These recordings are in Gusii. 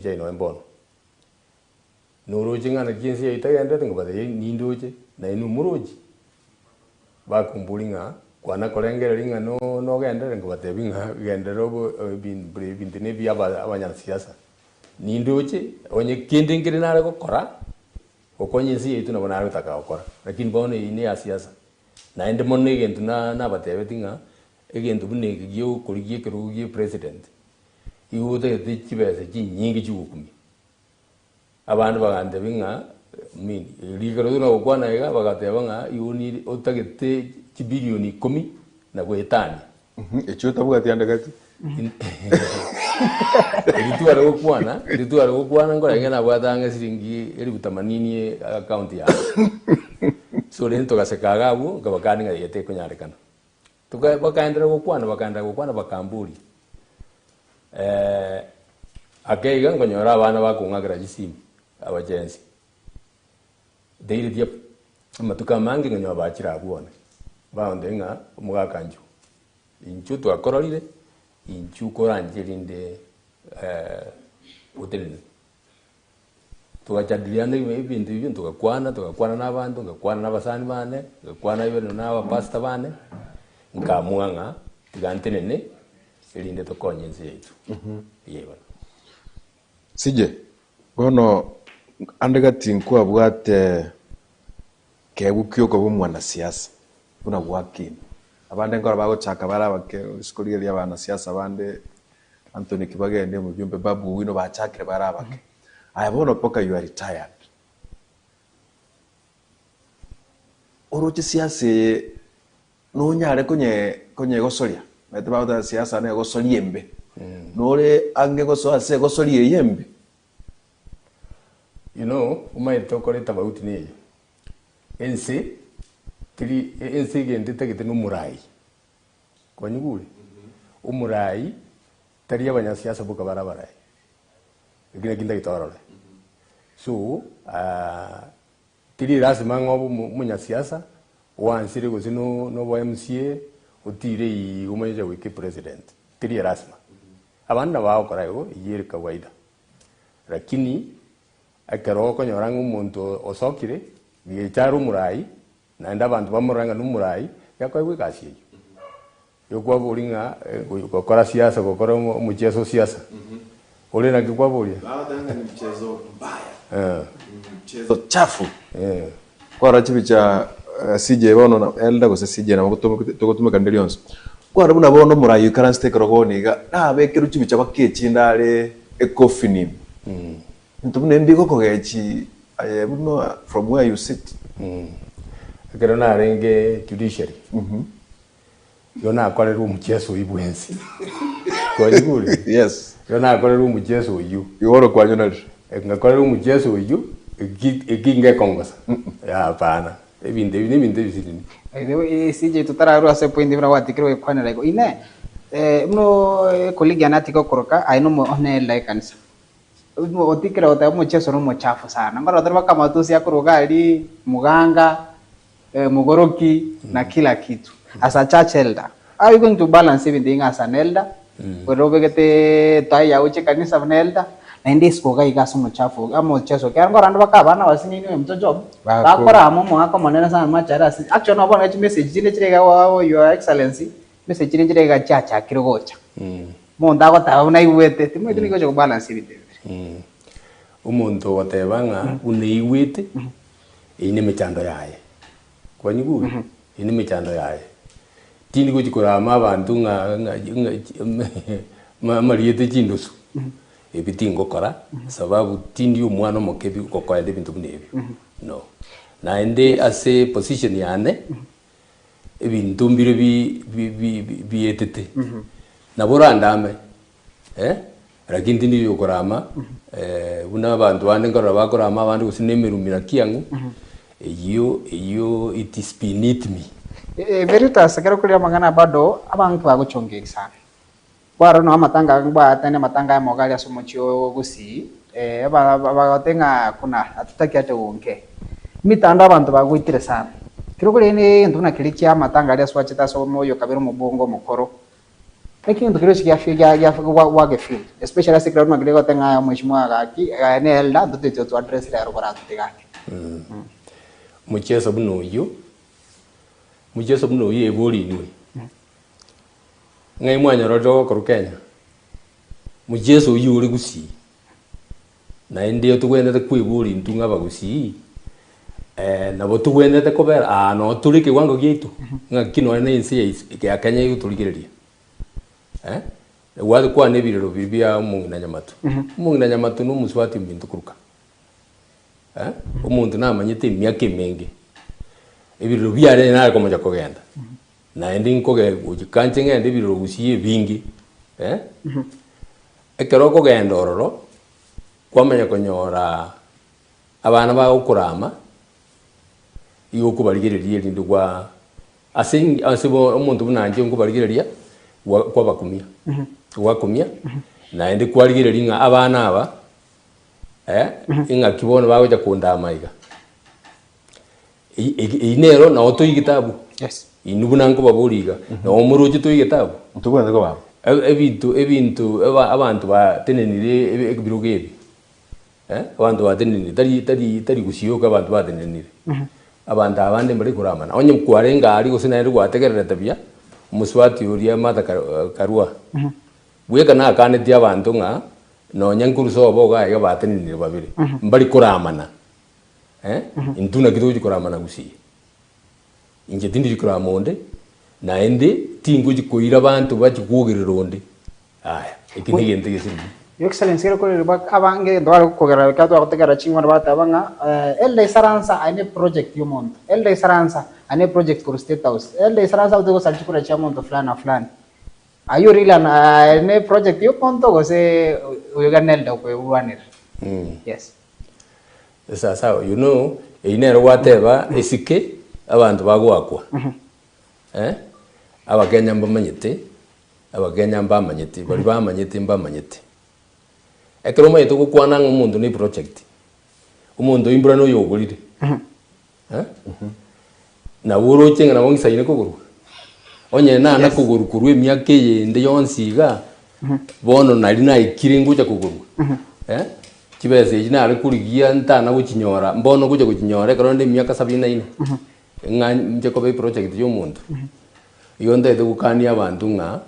Judiciary nonya mbono. Noroche ng'a naki ense yaito egenderete nkobatebia nindoche, na inwe moroche. Bakomboria ng'a kwana korengereria ng'a no nogenderere nkobatebia ng'a genderera obo ebin ebinto na ebi aba abanyansiasa. Nindoche onye kende nkere nare gokora, gokonya ense yaito nabo nare gotaka gokora, lakini bono eyio ne ya siasa. Naende mono egento na nabatebetie ng'a, egento buna eke gia okorigia ekerogo gia epresident, igo otagete chibesa chinyinge chigokumia. Abande bagantebia ng'a mean riika riria nagokwana iga bagateba ng'a you need otagete chibilioni ikomi na goetania. Echio otabwati ande gati. Erio tware gokwana, erio tware gokwana nkorenge nabwate ang'e siringi elifu themanini account yane. So rende togaseka iga abwo, nkabakania ng'a eye tekonyarekana. Toka bakaenderera gokwana bakaenderera gokwana bakamboria, ake iga nkonyora abana bakong'akera chisimu, abagensi, ntaireti amatuko amange nkanyora bachire abwo one, bagontebia ng'a omogaka inchuo, inchuo twakororire, inchuo koranche rinde otenene. Togachadiliana ebinto ebio, togakwana, togakwana na abanto, ngakwana na abasani bane, ngakwana even na abapastor bane, nkaamua ng'a tiga ntenene erinde tokonye ense yaito. Eeh bono. CJ, bono ande gati nkwabwate keegwa kia okoba omwanasiasa buna gwakina. Abande nkoro bagochaka bare abake ase korigereria abanasiasa bande Anthony Kibageni omojumbe Babu Owino bachakire bare abake. Aye bono mpaka you are retired. Oroche siasa eye nonyare konye konyegosoria? Omanyete bagoteba siasa na egosoria embe. Nore ang'e gosoa ase egosoria eye embe? You know, omanyete tokore etabauti neye, ense teri ense egento etagete na omorai. Kwanyigure? Omorai tari abanyasiasa boka bare abarai, eki naki ntagete orore. So teri lasima ng'a obe omo omonyasiasa oansire gose no nobo MCA otire iiga omanye ocha goika epresident, teri elasima. Abande nabo bagokora igo, eyio ere kawaida. Lakini ekero okonyora ng'a omonto osokire, gecha are omorai, Naende abanto bamorore ng'a nomorai, yakoegwa egasi eyio. Yokwaboria ng'a gokora siasa, gokora omocheso o siasa. Ore naki kwaboria? Bagoteba ng'a ni mchezo mbaya. Eh. Mchezo chafu. Eh. Kwarora chibicha CJ bono na elder gose CJ nabo togotumeka rinde rionsi. Kwarora buna bono omorai oikaransete ekerogo bono iga, nabekerwe chibicha baka echinde are ecoffin ime. Ebinto buna ebi mbigokogechi aye buna from where you sit. Ekero narenge judiciary, igo nakorerwe omocheso oyio bwensi. Kwanyigure? Yes. Igo nakorerwe omocheso oyio. Igo bono kwanyonarire. Ngakorerwa omocheso oyio, eki eki ngekongosa. Hapana, ebinto ebi nebinto ebisiriri. By the way, CJ totararwa ase epoint buna gwatikire goikwanera igo. Inee, buna ecolleague yane atige okoroka aye nomo one elder ekanisa. Otikire goteba omocheso nomochafu sana. Nkorora tore mpaka amatusi akorwa iga aria, muganga, mogoroki na kila kitu. As a church elder, how are you going to balance ebinto ebi ng'a as an elder, ore obegete etai yago gochia ekanisa buna elder, naende isiko iga iga ase omochafu oyo, omocheso ekiagera nkorora ande mpaka abana abasinini oyo Job, bakorama omogaka omonene sana machare ase, actually nabo bono chimessage chinde chire iga your excellency, message chinde chire iga chiachakire gocha. Omonto agoteba buna aigwete, timoeti naki ogocha kobalance ebinto ebi bibere. Omonto ogoteba ng'a buna aigwete, eyio nemechando yaye. Kwanyigure? Eyio nemechando yaye. Tindi gochi korama abanto ng'a ng'a ng'a amarieta chindosu, ebi tingokora sababu tindi omwana omoke bi gokoenda ebinto buna ebio, no. Naende ase position yane. Ebinto mbire bietete, nabo orandame eh, lakini tindi oyokorama buna abanto bande nkorora bakorama abande gose na emerumi naki ang'o, eyio eyio it is beneath me. Veritas ekero okorire amang'ana bado abanto bagochongeria sana. Kwarora nao amatanga aya mbwatane amatanga aya moga aria ase omochie o Gusii, bagote ng'a kuna hatutaki ate gonke. Emitandao abanto bagoitire sana. Ekero okorenda egento buna keria kia amatanga aria ase gwachete ase omoyo okabera omobongo omokoro. Naki egento keria gochia gia gia gia gwagefeel especially ase ekero buna keria egoteba ng'a aya mheshimiwa gaki aya ne elder ntoteti oto address rero koratotiga ake. Mocheso buna oyio, mocheso buna oyio ebori inwe, ng'ai mwanyororire ogokorwa Kenya? Mocheso oyio ore gusii, naende togwenerete kweboria intwe ng'a abagusii, nabo togwenerete kobera aa noo tore ekewango giaito, ng'aki nonye na ense ya is ya Kenya egotorigereria eh, gwakwana ebirero biria bia omong'ina Nyamatu, omong'ina Nyamatu na omosubati ominto koruka eh, omonto namanyete emiaka emenge, ebirero biare nare komocha kogenda, naende nkoge gochika inche ng'ende ebirero gusii ebinge eh, ekero okogenda ororo, kwamanya konyora abana bagokorama, igo okobarigereria erinde gwa ase ase bo omonto buna inche nkobarigereria, gwa kwabakumia, gwakumia, naende kwarigereria ng'a abana aba eh, ing'aki bono bagocha kondama iga. Eyio nero nao toigete abwo. Yes. Inwe buna nkobaboria iga, nao moroche toigete abwo. Ntobwenerete koba abwo. Ebinto ebinto abanto batenenire ebirogo ebi, abanto batenenire tari tari tari gosioka abanto batenenire. Abanto abande mbare koramana. Onye kwarenge aria gose naende gwategererete buya, omosubati oria Martha Karua, bweka nakanetie abanto ng'a nonya nkorwa sobo iga iga batenenire babere, mbari koramana. Intwe naki togochia koramana gusii? Inche tindichi korama onde, naende tingochi koira abanto bachie kwogerera onde. Aya, eki negento egesiri mono. Your Excellency, ekero korire abange egento bare kogera ekero twagotegerera ching'ondo bateba ng'a Elder Isaransa aye ne project ya omonto, Elder Isaransa aye ne project korwa State House, Elder Isaransa ote gosaria chikura chia omonto fulani na fulani. Ayio really aye ne project ya omonto gose oyo iga ne Elder okoerwanera? Yes. Sasa you know, eyio nero gwateba esike abanto bagoakwa eh, abakenya mbamanyete, abakenya mbamanyete, baria bamanyete mbamanyete. Ekero omanyete gokwana ng'a omonto ne eproject, omonto oyio mbura noyo ogorire eh, nabo oroche ng'a nabo ng'isaine kogorwa? Onye nana kogorwa korwa emiaka eyende yonsi iga, bono nari naikire ngocha kogorwa eh, chibesa echi nare korigia ntana gochinyora, mbono ngocha gochinyora ekero nde emiaka sabini na ine, ng'a nche koba eproject ya omonto. Igo ntagete gokania abanto ng'a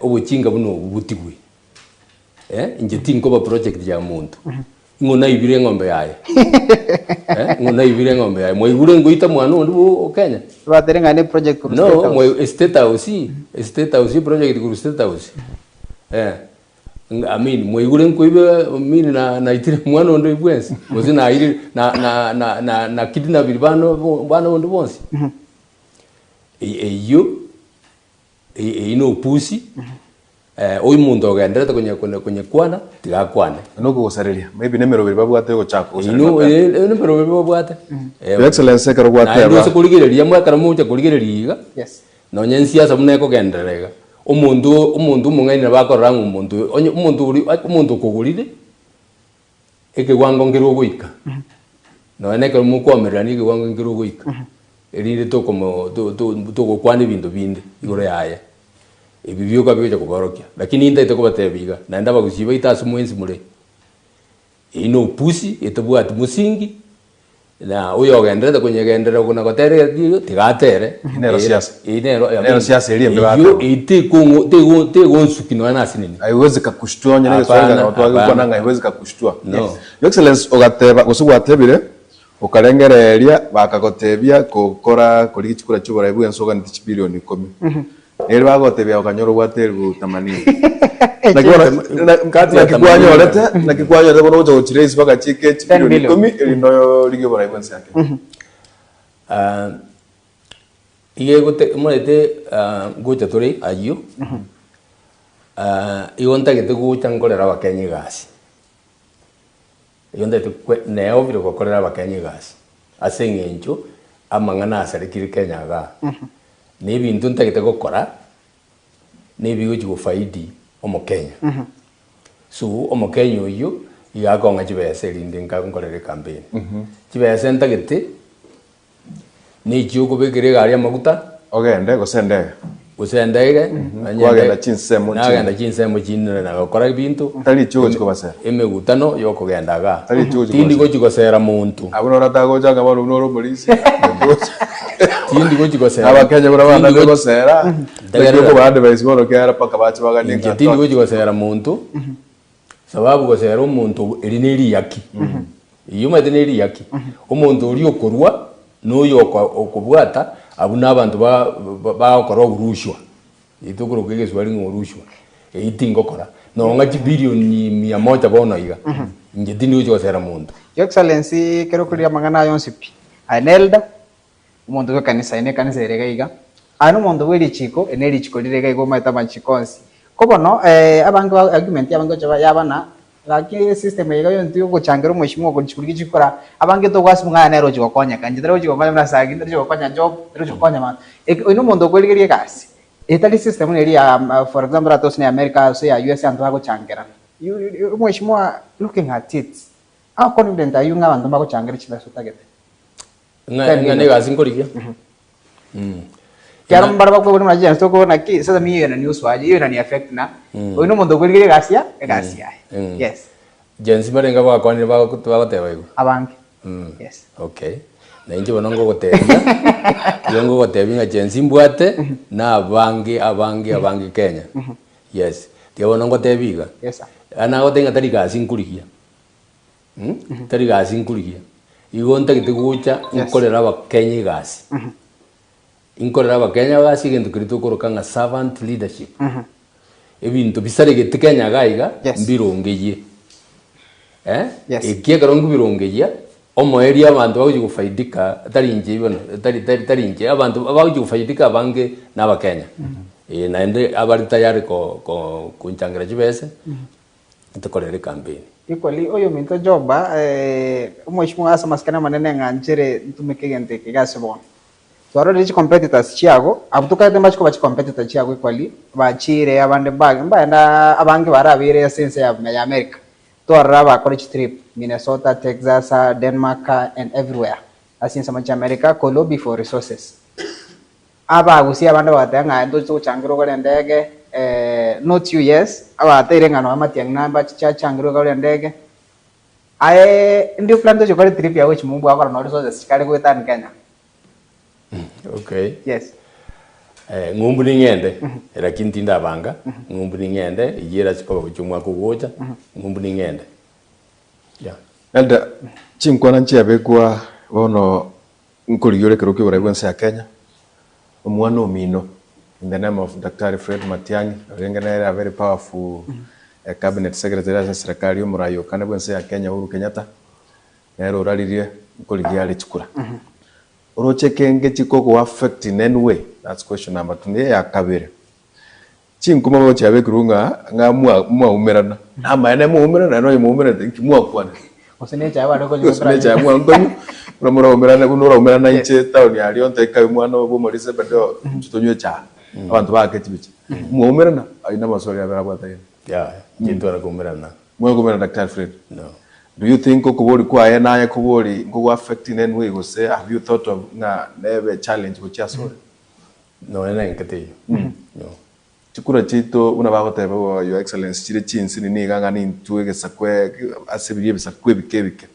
obochinga buna obwo botigwe. Inche tinkoba project ya monto, ng'o naibire eng'ombe yaye? Ng'o naibire eng'ombe yaye? Mwaigure ngoita mwana onde bwo o Kenya? Batere ng'a ne project korwa No, State House. mwa State House, State House project korwa State House. I mean mwaigure nkoiba I mean na naitire mwana onde bwensi gose nairire na na na na na kidnapiri bana bana bonde bonsi. Eyio Eyio nopusi, omonto ogendererete konya konya konyekwana, tiga akwane. Nokogosareria, maybe nemeroberi babwate yogochaka kogosareria mapema. Eyio nemeroberi babwate. Your Excellency ekero Naende gwateba. ase korigereria mo ekero mogocha korigereria iga, Yes. nonye ensiasa buna ekogenderera iga, omonto omonto omong'aini nabo akorora ng'a omonto oyo, onye omonto oria omonto okogorire, Ekewango nkere ogoika, nonya na ekero mokoamererania ekewango nkere ogoika, erinde tokomo to- to- togokwana ebinto binde igoro yaye, ebi bioka bigocha koborokia. Lakini nintagete kobatebia iga, naende abagusii baito ase mwensi more, eyio na opusi etabwati mosingi, na oyogenderete konyegenderera na gotera erio tiga atere, Eyio nero siasa. Eyio nero Nero siasa eria embe eyio bateba. eyio tekong'o tego tegonsuki nonya na asinini. Haiwezi kakushtua onye na egeswahili Hapana, nabo twagekwana hapana. ng'a haiwezi kakushtua. No. Your Excellency ogateba gose gwatebire okarengereria bakagotebia gokora korigia chikura chioborai bwensi oganeti chibilioni ikomi. Neri bagotebia okanyora obwate elfu themanini. Naki bono na- Kati ya naki themanini. kwanyorete naki kwanyorete bono ogocha gochiraise mpaka chike chibilioni billion. ikomi erinde origie oborai bwensi ake. Ah, iga egote omanyete ngocha tore ayio, igo ntagete gocha nkorere abakenya egasi, igo ntagete kwe neobire gokorera abakenya egasi, ase eng'encho amang'ana asarekire Kenya igaa, na ebinto ntagete gokora, na ebigochi gofaidi omokenya. So omokenya oyio, iga akong'a chibesa erinde nka nkorere ecampaign. Chibesa ntagete, Nechio okobekera egari amaguta. Ogende gose endege. Gose endege, onye Kwagenda chinsemo nagenda chinsemo chinde na gokora ebinto, Tari echi ogochi kobasera. emegutano yokogenda igaa. Tari echi ogochi Tindi kobasera. gochi gosera monto. Abwo noro atagocha ng'a bono buna ore omorisia, Tindi gochi gosera. Abakenya buna Tindi bana gochi- gosera, naki Tegerera. okoba advice bono kiagera mpaka bache baganie Inche ng'a tindi gochi gosera monto, sababu gosera omonto eri ne riyaki. Eyio omanyete ne riyaki. Omonto oria okorua, na oyo oko okobwata, abwo na abanto ba bagokora oborushwa. Eyio tokoroka egeswahili ng'a orushwa. Eyio tingokora. Nonya ng'a chibilioni mia moja bono iga, inche tindi gochi gosera monto. Your Excellency, ekero okorire amang'ana aya onsi pi, aye ne elder, omonto bw'ekanisa, ere nekanisa ere iga iga, aye nomonto bwe richiko, ere nerichiko rire iga iga omanyete amachiko onsi. Ko bono abange ba argument y'abange gocha yaba ng'a gaki esystem eye iga yonsi ogochangera omweshimiwa oko richiko riria chikora, abange togoassume ng'a aye nere ochi gokonyeka, inche tari gochi gokonya buna Sagini, tari gochi gokonya Job, tari gochi gokonya abanto. Eke oyo nomonto okwerigeria egasi, etari system buna eria ya for example atosi na ya America gose ya USA abanto bagochangerana. You you omweshimiwa looking at it, how confident are you ng'a abanto mbagochangere chibesa otagete? Ng'a ng'a negasi nkorigia. Kiaro mbare bakwebori buna chance tokobona ki sasa mi hiyo inanihusu aje hiyo inani affect na oyo nomonto okwerigeria egasi ya egasi yaye yes Gen-z barenge bagakwanire bagoteba igo? Abange yes. Okay. Na inche bono ngogotebia, igo ngogotebia ng'a Gen-z mbwate na abange abange abange Kenya. Yes. Tiga bono ngotebie iga. Yes sir. Nagotebia ng'a tari gasi nkorigia. Tari gasi nkorigia, igo ntagete gocha nkorere abakenya egasi. Inkorere abakenya egasi egento keria tokoroka ng'a servant leadership. Ebinto bisaregete Kenya iga iga, mbirongeyie. Eki ekero nkobirongeyia, omoerio abanto bagochia gofaidika tari inche bono, tari tari tari inche, abanto bagochia gofaidika abange na abakenya. Naende abare tayari ko ko konchangera chibese. Tokorere ekampeni. Equally, oyominto Joba, omweshimiwa ase amasikani amanene ng'a nchere ntumeke egento eke iga ase bono. Twarorire chicompetitors chiago, abwo tokaete mbache koba chicompetitor chiago equally, bachire abande mba mbaenda abange barabeire ase ense ya ya America. Twarora abakore chitrip, Minnesota, Texas, Denmark and everywhere ase chinsemo chia America ko lobby for resources. Abagusia abande bagateba ng'a ntoche togochangerwa ogore endege, not you yes, abateire ng'a nonya matiang'i naye mbachiche achangerwe ogore endege. Aye ndi plan toche gokora etrip ya gochia mumbu agokora nonye resources chikare goetania Kenya. Okay. Yes. Ng'umbu ning'ende, lakini tindabanga, ng'umbu ning'ende, eyio erache koba gochia omwaka ogocha, ng'umbu ning'ende. Yeah. Elder, chinkwana nchiabekwa bono Nkorigia ore ekerogo ki'oborai bw'ense ya Kenya, omwana omino in the name of Daktari Fred Matiang'i, orenge nere a very powerful cabinet secretary ase eserekari y'omorai o kane bw'ense ya Kenya Uhuru Kenyatta, nere oraririe nkorigia are chikura. Oroche kenge chikogo affect in any way? That's question number two. Neye ya kabere, chinkuma bono chiabekirwe ng'a ng'a mwa mwaumerana, namaene mwaumerana naende onye mwaumeranete inki mwakwanete? Gose ne echae bare konywa Gose ne echae mwankonywa, buna moraumerane buna oraumerane inche etown aria onte ekabe mwana bwa omorisia Zebedeo, inche tonywe echae, abanto baake chibicha. Mwaumerana, ayio namaswali abere abwate aye. Yaya, inche ntware koumerana. Mware koumerana Daktari Fred? No. Do you think okobori kwaye naye kobori nkogo affect in any way gose have you thought of ng'a nebe challenge gochia asore? Nonya na enke teiyo. No. Chikura chiaito buna bagoteba igo Your Excellency chire chinsini nigo ang'a nintwe egesaku ase biria ebisaku ebike ebike.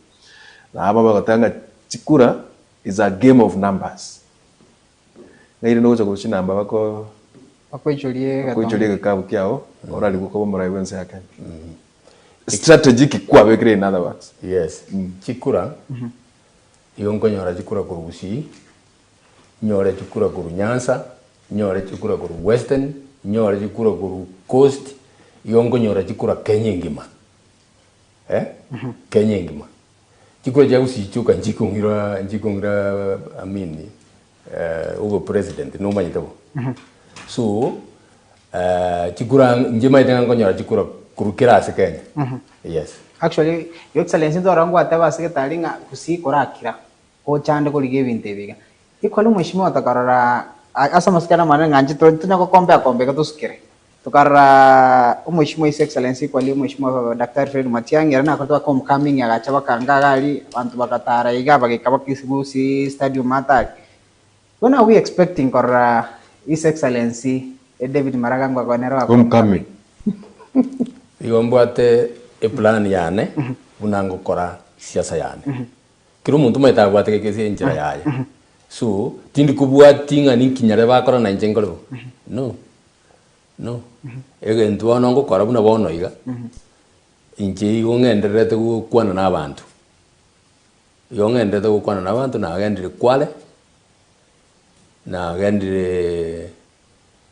Na aba bagoteba ng'a chikura is a game of numbers. Ng'a rende ogocha korwa chinamba bako Bakoichorie egetongo. bakoichorie egekabu kiao orarigwe koba omorai bwense ya Kenya. Strategy ki kwabekire in other words? Yes. Chikura, igo nkonyora chikura korwa Gusii, Nyore chikura korwa Nyanza, nyore chikura korwa Western, nyore chikura korwa Coast, igo nkonyora chikura Kenya engima eh, Kenya engima. Chikura chia Gusii chioka nchikong'ira nchikong'ira I mean obopresident nomanyete bo. So chikura inche maete ng'a nkonyora chikura korwa kera ase Kenya, yes. Actually, Your Excellency ntwarora ngwateba ase getari ng'a Gusii korakira. Gochande korigia ebinto ebi iga. Equally omweshimiwa tokarora ase amasikani amanene ng'a inche tonya gokombea kombea iga tosukere. Tokarora omweshimiwa His Excellency equally omweshimiwa Daktari Fred Matiang'i ere nakorete baka homecoming agacha bakanga iga aria, abanto bagatara iga bagaika baka Gusii stadium atari. When are we expecting korora His Excellency. David Maraga ngwakwana nere ogakora Homecoming. Igo mbwate eplan yane buna ngokora siasa yane. Kera omonto omanyete abwate geke ase enchera yaye. So, tindi kobwati ng'a ninki nyare bakora na inche nkore bo, no, no. Egento bono ngokora buna bono iga, inche igo ng'endererete gokwana na abanto. Igo ng'endererete gokwana na abanto nagendire Kwale, nagendire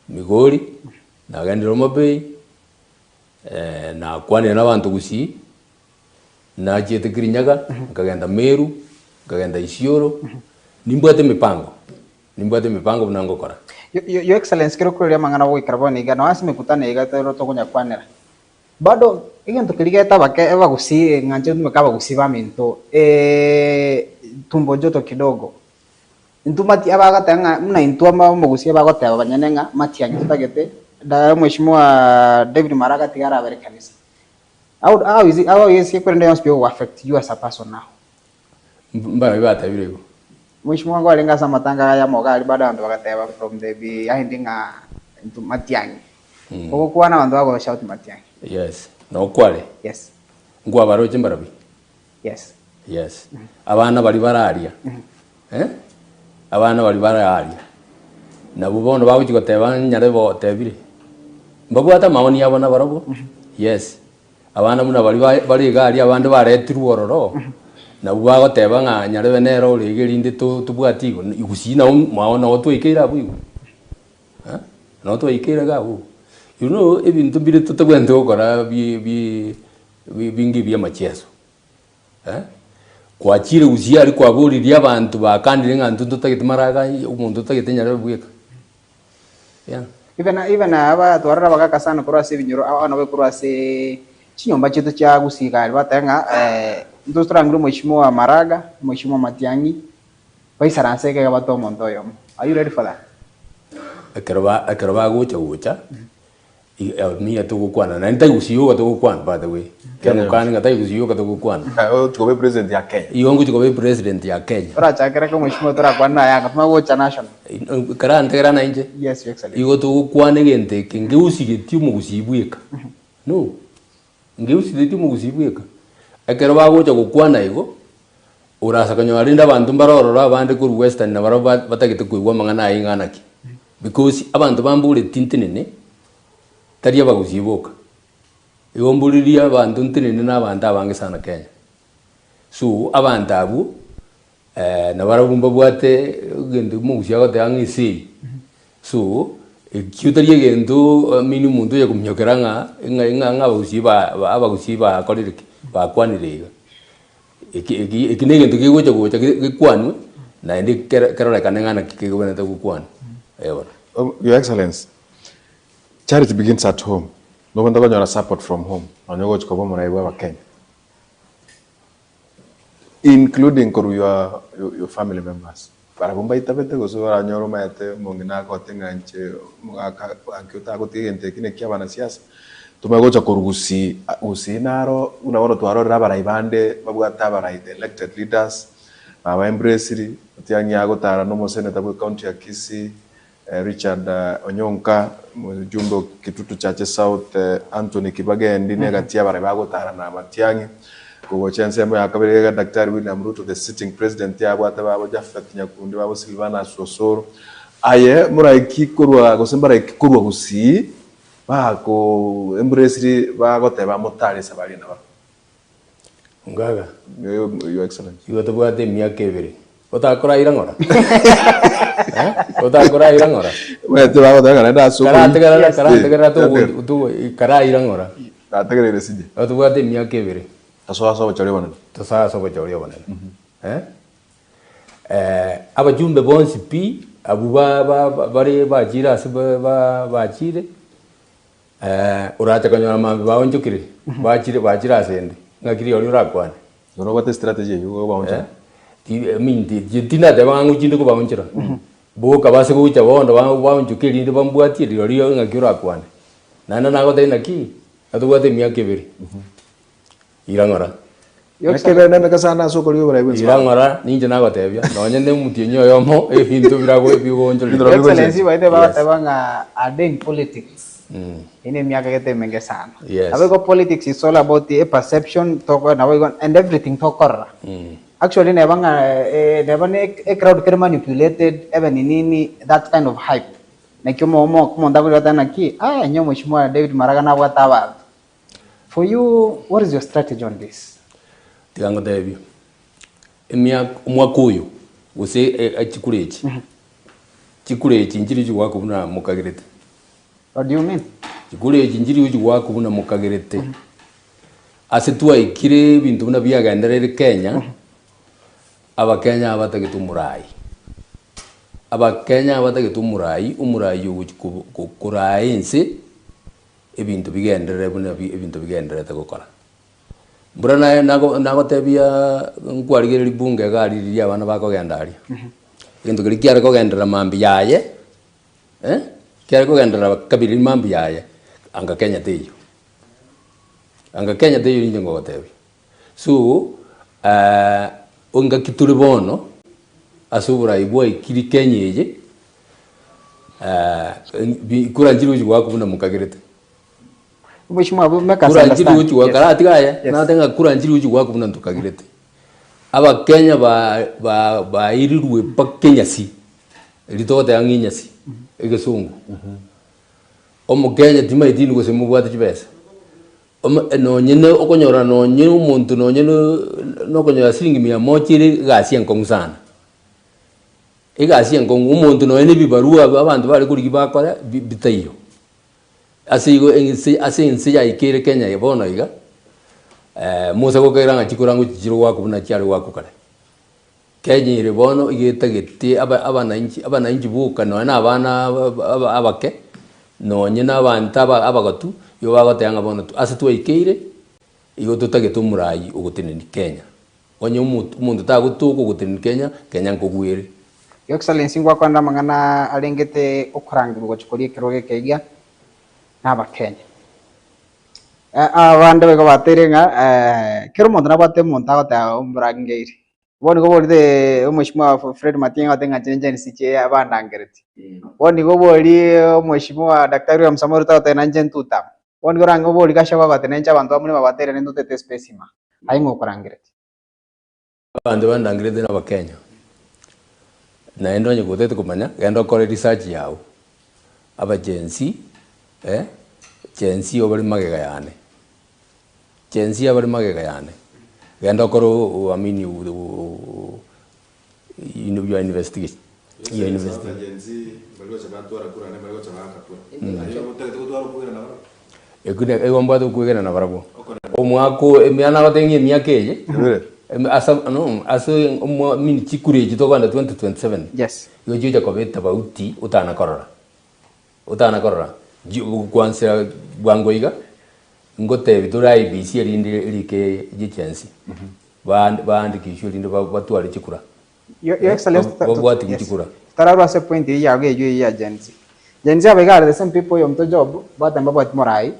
Migori, nagendire Homa Bay, nakwanire na abanto Gusii, nachiete Kirinyaga, nkagenda Meru, nkagenda Isiolo, nimbwate emipango, nimbwate emipango buna ngokora. Your Excellency, kero okoreria amang'ana goikera bono iga, nonya ase emekutano iga toro tokonyakwanera, Bado egento keria getaba ke abagusii ng'anche ntumeke abagusii baminto tumbo joto kidogo. Intwe mati abagoteba ng'a buna intwe ama omogusii abagoteba banyene ng'a matiang'i totagete da mweshimiwa David Maraga tiga arabere kanisa. How how is it how is it korende yonsi pi egogo affect you as a person now? Mbarobi batabire igo. Mweshimiwa nkwarenge ase amatanga aya amoga aria bado abanto bagateba from the behind ng'a intwe matiang'i. Ogokwana abanto bago shout matiang'i. Yes, nokware. Yes. Nkwabaroche mbarobi? Yes. Yes. Abana baria bare aria, eh? Abana baria bare aria, nabwo bono bagochia goteba nyarebe otebire, mbabwate amaoni abo nabarobwo? Yes. Abana buna baria ba bare iga aria abande baretirwe ororo, nabwo bagoteba ng'a nyarebe nere ore iga erinde to tobwati igo, gusii nabo mwao nabo twaikeire abwo igo. Eh, nabo twaikeire iga abwo. You know ebinto mbire totabwenereti gokora bi bi bi binge bia amacheso. Eh, kwachire gusii aria kwaboririe abanto bakanire ng'a intwe ntotagete maraga omonto otagete nyarebe bweka. Yeah. Even even aba twarora abagaka sana korwa ase ebinyoro abana babe korwa ase chinyomba chiaito chia gusii iga aria bateba ng'a intwe torangire omweshimiwa Maraga, omweshimiwa Matiang'i, baisaranse iga iga batoe omonto oyomo. Are you ready for that? Ekero ba ekero bagocha gocha, niye togokwana naende tari gusii yoka togokwana by the way, Kenya ekero ng'a tari gusii yoka togokwana. Ogochi koba epresident ya Kenya. Igo ngochi koba epresident ya Kenya. Torachakere eke omweshimiwa torakwane naye anga tomanye gocha national. Karantegera nainche, Yes, Your Excellency. igo togokwana egento eke ngeusigetie omogusii bweka, no, ngeusigetie omogusii bweka. Ekero bagocha gokwana igo, orasa konyora rende abanto mbare ororo abande korwa western nabarabwo ba batagete koigwa amang'ana aya ing'ana ki. Because abanto bamboreti ntenene, tari abagusii boka, igo mboririe abanto ntenene na abanto abange sana Kenya. So, abanto abwo. Nabarabwo mbabwate egento omogusii agoteba ng'a esei. So, ekio tari egento I mean omonto oye kominyokera ng'a ng'a ng'a ng'a abagusii ba ba abagusii bakorire ki? Bakwanire iga. Eki eki eki na egento kegocha gocha ge gekwanwe, naende kere kerorekane ng'a naki kegwenerete gokwanwa, eh bono. Your Excellency, charity begins at home. Nobwenerete konyora support from home nonye ogochi koba omorai bwa abakenya. Including korwa your your family members. Barabwo mbaitabete gose oranyore omanyete omong'ina agote ng'a inche omogaka gaki otagotiga egento eki naki abanasiasa tomanye gocha korwa gusii gusii naro buna bono twarorire abarai bande babwate abarai the elected leaders baba embraciri Matiang'i agotara na omoseneta bwe county ya Kisii Richard Onyonka omojumbe o Kitutu Chache South Anthony Kibagendi na egati y'abarai bagotara na Matiang'i. Kogocha ensemo ya kabere iga Daktari William Ruto the sitting president yabwate babo Japheth Nyakundi babo Silvanus Osoro. Aye moraiki korwa gose mbaraiki korwa Gusii bako embrace bagoteba motare esabari eye nabarabwo. Ongaga. Your Excellency. Igo tobwate emiaka ebere. Otakoraira ng'ora? Eh? Otakoraira ng'ora? Omanyete bagoteba ng'a naende ase okoyi- Karategerera Yes. karategerera Eh, togo togo karaira ng'ora. Nategereire sinye. Igo tobwate emiaka ebere. Tosoa ase obochori obonene. Tosoa ase obochori obonene. Eh? Eh, abajumbe bonsi pi, abwo ba ba bare bachire ase ba ba bachire, Orache konyora mambia baonchokire, bachire bachire asende, ng'aki rirorio orakwane? Igo nobwate estrategy eyio okobaonchora? I mean tindateba ng'a ngochinde kobaonchora, boka base gocha bono baonchoke erinde bambwatie rirorio ng'aki orakwane. Naende nagotebia naki, natobwate emiaka ebere, ira ng'ora. Ekebe nemeke sana ase okorigia oborai bw'ense. Ira ng'ora, ninche nagotebia, nonye nomotienyi oyomo, ebinto birago bigoonchoreria. Your Excellency baete bagoteba ng'a a day in politics eye emiaka gete emenge sana. Yes. Nabo igo politics is all about a perception toko nabo igo and everything tokorora. Actually neba ng'a eh, neba ne e crowd kere manipulated ebe ni nini that kind of hype. Naki omo omo omonto akoria goteba naki ah onye omweshimiwa David Maraga nabwate abanto. For you what is your strategy on this? Tiga ngotebie, emiaka omwaka oyo gose chikura echi, chikura echi nchiri chigoakwa buna mokagerete. What do you mean? Chikura echi nchiri chigoakwa buna mokagerete. Ase twaikire ebinto buna biagendereire Kenya, Abakenya abatagete omorai, Abakenya abatagete omorai, omorai ogochi koraa ense. Ebinto bigenderere buna ebinto bigendererete gokora. Mbura naye nago nagotebia nkwarigereria bunge iga aria riria abana bakogenda aria. Egento keria kiare kogenderera mambia yaye, eh, kiare kogenderera kabere mambia yaye, anga Kenya teiyo. Anga Kenya teiyo ninche nkogotebia. So, engaki tore bono, ase oborai bwaikire Kenya eye, kura nchiri gochia goaka buna mokagerete. Mheshimiwa, make us Kura nchiri understand. gochia goaka, Yes. ratiga aye, Yes. nagoteba ng'a kura nchiri gochia goaka buna ntokagerete. Abakenya ba- ba- bairirwe mpaka enyasi, erio togoteba ng'a enyasi, egesongo. Omokenya timaeti inwe gose mobwate chibesa. Nonye ne okonyora nonye omonto nonye nokonyora siringi mia moja ere egasi enkong'u sana, egasi enkong'u omonto nonye na ebibarua abanto bare korigia bakore bi bitaiyo. Ase igo ense ase ense yaikeire Kenya eye bono iga, mosa gokera ng'a chikura ngochi chire goakwa buna chiare goakwa kare. Kenya ere bono iga etagete aba abananchi abananchi boka nonya na abana aba abake, nonye na abanto aba abagotu, igo bagoteba ng'a bono ase twaikeire, igo totagete omorai ogotenenia Kenya. Onye omo omonto tagotoka ogotenenia Kenya, Kenya nkogwere. Your Excellency ngwakwanera amang'ana arengete okorangerwa gochia koria ekerogo eke iga na abakenya. Abande nigo bateire ng'a kera omonto nabwate omonto agoteba omorangeiri. Bono nigo borire omweshimiwa Fred Matiang'i agoteba ng'a inche ninche nsiche abandangereti. Bono nigo bori omweshimiwa Daktari William Samoei Ruto agoteba nainche ntuta. Bono nigo orange obori Gachagua agoteba nainche abanto ba Murima bateire nintutete espace ima. Aye ng'o okorangeretie? Abanto bandangerete na abakenya, naende onye gotagete komanya, genda okore research yago, aba Gen Z, eh, Gen Z obare magega yane. Gen Z abare magega yane, genda okore I mean your investigation, your investigation. Ekio ne igo mbwate okwegena nabarabwo. Omwaka oyo emiaka nagotebia ng'a emiaka eye, ase no ase omwa I mean chikura echi tokogenda 2027, Yes. igo chigocha koba etofauti otana korora. Otana korora, kwansa bwango iga, ngotebi tore IEBC erinde erike egency, baandikishwe erinde batware chikura. Your Your Excellency, Babwatigwe yes. chikura. Totararwa ase point eyio yago eyio eyio ya Gen Z. Gen Z aba iga are the same people oyominto Job, bateba mbabwati morai,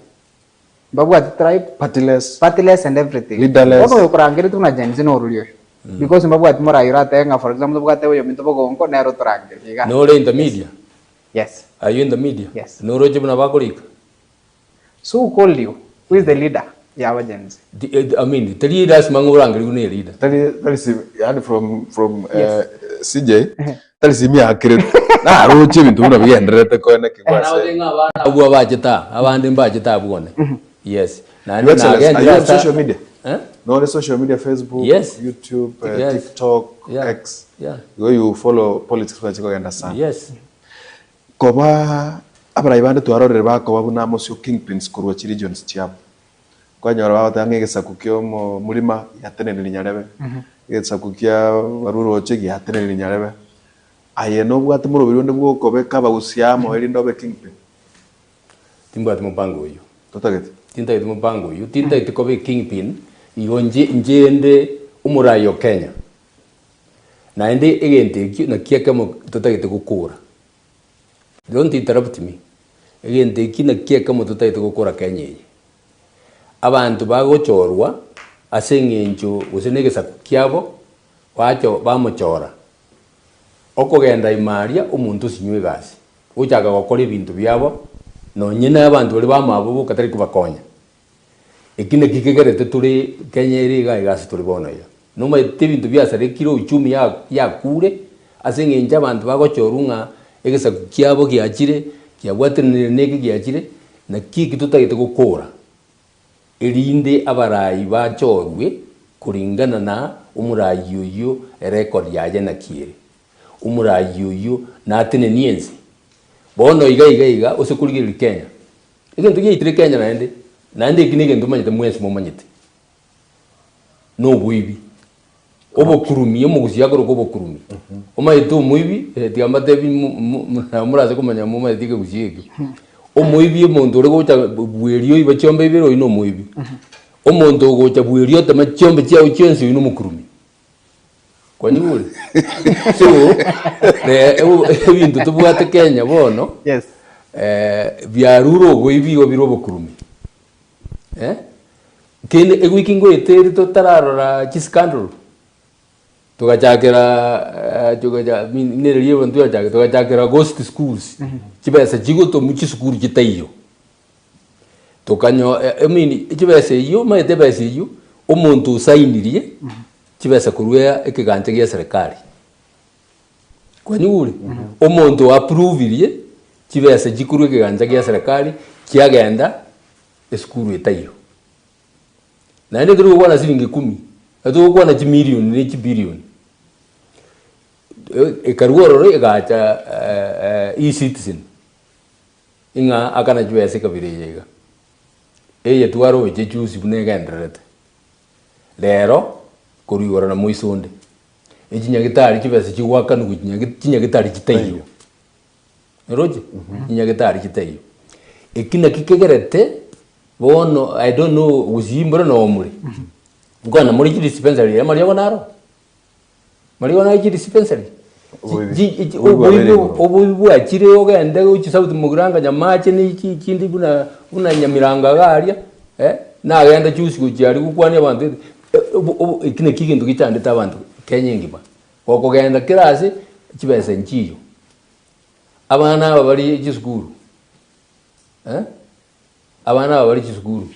mbabwati tribe, Partyless. partyless and everything. Leaderless. Bono oyokorangeretie buna Gen Z norori oyo. Because mbabwati morai oratebe ng'a for example tobwate oyominto bogonko nere otorangerie iga. Nore in the media? Yes. Are you in the media? Yes. Noroche buna bakorika? So who called you? Who is the leader ya abagenzi? I mean, teri lasima ng'a orangerigwe ne leader. Tari tari si yani from from eh, CJ tari simi yakerete naroche ebinto buna bigendererete koene kigwase. Ng'a abana abwo abachete aa, abande mbachete abwo one. Yes. Naende Your Excellency, are you on nagendire asa- social media? Eh? No on social media, Facebook, Yes. YouTube, Yes. TikTok, Yeah. X. Yeah. Igo you follow politics buna chikogenda sana. Yes. Koba abarai bande twarorire bakoba buna amosio kingpins korwa chiregions chiabo. Kwanyora bagoteba ng'a egesaku kia omorima giatenenire nyarebe, egesaku kia barwa roche giatenenire nyarebe. Aye nobwate moroberi onde bw'okobeka abagusia amo erinde obe kingpin? Timbwati mopango oyio. Totageti? Tintageti mopango oyio, tintageti koba ekingpin, igo nche nchende omorai o Kenya. Naende egento ekio nakio ekemo totagete gokora. Don't interrupt me. Egento ekio nakio ekemo totagete gokora Kenya eye. Abanto bagochorwa. Ase eng'encho gose negesaku kiabo, bacho bamochora. Okogenda ime aria omonto osinywe egasi, gochaka gokora ebinto biabo, nonye na abanto baria bamwabo boka tari kobakonya. Eki naki kegerete tore Kenya ere iga iga ase tore bono iga. Nomanyete ebinto biasarekire uchumi ya yakure, ase eng'encho abanto bagochorwa ng'a egesaku kiabo giachire, kiabwatanire na eke giachire, naki eki totagete gokora. Erinde abarai bachorwe kuringana na omorai oyio erekodi yaye naki ere. Omorai oyio natenenie ense. Bono iga iga iga ose korigereria Kenya. Egento giaitire Kenya naende, naende eki negento omanyete mwensi momanyete, noboibi. Obokurumi, omogusii akorokwa obokurumi. Omanyete omoibi, eh, tiga mbatebi mo- mo- mo- morase komanya momanyete ekegusii ekio. Omoibi omonto ore gocha bweria oiba chiombe ibere oyio na omoibi. Omonto ogocha bweria otema chiombe chiago chionsi oyio na omokurumi. Kwanyigure? So, re- ebinto tobwate Kenya bono, Yes. biarure oboibi igo bire obokurumi. Eh? Kende ewiki ngoeta ere totararora chiscandal, togachakera eh, togacha mi- nereri ebo ntwachake togachakera ghost schools, chibesa chigotomwa chisukuru chitaiyo. Tokanyo I mean chibesa eyio omanyete ebesa eyio, omonto osainirie chibesa korwa ekegancha gia eserekari. Kwanyigure? Omonto oapprovirie chibesa chikorwa ekegancha gia eserekari kiagenda esukuru etaiyo. Naende ekero togokwana siringi ikomi, ekero togokwana chimilioni ne chibilioni, ekarwa ororo egacha eCitizen, ing'a akana chibesa ekabira eye iga. Eye twaroche juzi buna egendererete. Rero, korwa igoro na moiso onde, echinyagitari chibesa chigoakanigwa chinyagi chinyagitari chitaiyo. Oroche? Chinyagitari chitaiyo. Eki naki kegerete bono I don't know gusii mbore noo more. Nkwana more chidispensary amariogo naro? Mariogo naro chidispensary? Oboibi. Chi- chi- Oboibi bwabeire oboibi igoro. oboibi bwachire ogende gochia South Mugirango Nyamache ne chi chinde buna buna Nyamirango iga aria, eh, nagenda juzi gochia aria gokwania abanto obo obo eki naki egento gechandete abanto Kenya engima. Gokogenda kera ase, chibesa nchiyo. Abana aba bare chisukuru, eh, abana aba bare chisukuru,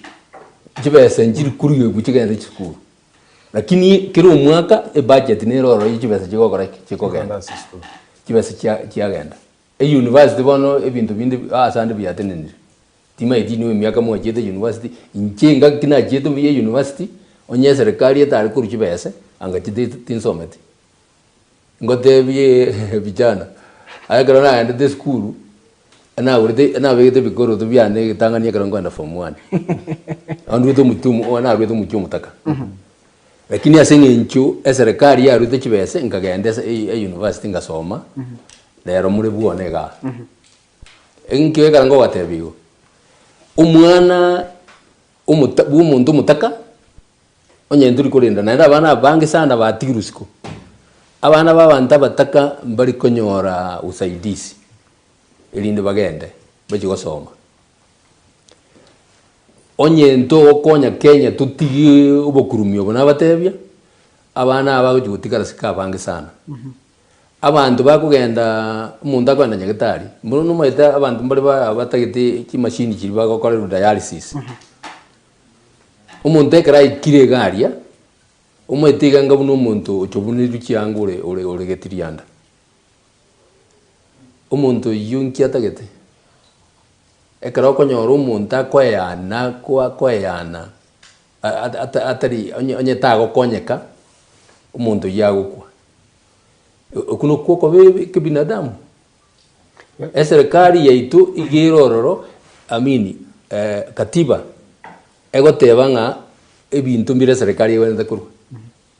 chibesa nchiri korigigwa chigende chisukuru, lakini kera omwaka ebudget nere ororo ye chibesa chigokora ki? Chikogenda. Ase esukuru. Chibesa chia chiagenda. Euniversity bono ebinto binde ase ande biatenenire, timaeti inwe emiaka mwachiete university, inche engaki nachiete buya university, onye eserekari etare korwa chibesa, anga chiti tinsometi. Ngotebie vijana, aye ekero naendete esukuru, nagorete nabegete ebikoroto biane egetang'ani ekero nkoenda form one. Andwete omochie omo narwete omochie omotaka. Lakini ase eng'encho eserekari yarwete chibese nkagenda ase e- euniversity ngasoma, rero more bwone igaa. Enkio ekero ngobatebia igo, omwana omota bwa omonto omotaka. Onye ntori korenda naende abana abange sana batigirwe isiko, abana b'abanto abataka mbari konyora usaidizi erinde bagende bachie gosoma. Onye ntogokonya Kenya totige obokurumi obo nabatebia, abana aba bagochia gotigara isiko abange sana. Abanto bakogenda omonto akogenda nyagetari, bono nomanyete abanto mbare ba batagete chimashini chiria bagokorerwa dialysis. Omonto ekero aikire iga aria, omoete iga anga buna omonto ochobuneirwe chianga ore ore ore getirianda. Omonto oyio nki atagete? Ekero okonyora omonto akoeyana ako akoeyana a- ata atari onye onye tagokonyeka, omonto oyio agokwa. Okwo nokwo okoba ekebinadamu. Eserekari yaito iga ere ororo, I mean katiba egoteba ng'a ebinto mbire eserekari egwenerete korwa.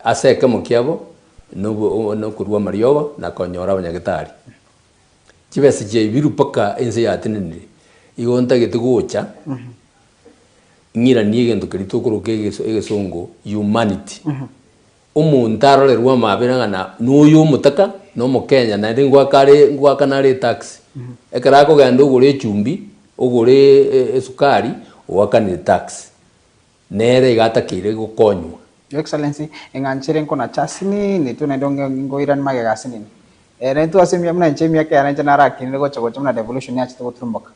Ase ekemo kiabo, nobo nokorwa amariogo na konyora abanyagetari. Chibesa chiaibirwe mpaka ense yatenenire, igo ntagete gocha, ng'iranie egento keria tokoroka egeso egesongo humanity. Omonto arorerwe amabera ng'a na noyo omotaka, na omokenya naende ngoaka are ngoakana are etax. Ekero akogenda ogore echumbi, ogore esukari, oakanire tax. Nere iga atakeire gokonywa. Your Excellency, eng'anchere nkonacha asinini tu naende onge ngoirane magega asinini. Eh, naintwe ase emiaka buna inche emiaka yane inche narakinire gocha gocha buna devolution yachete goturumboka.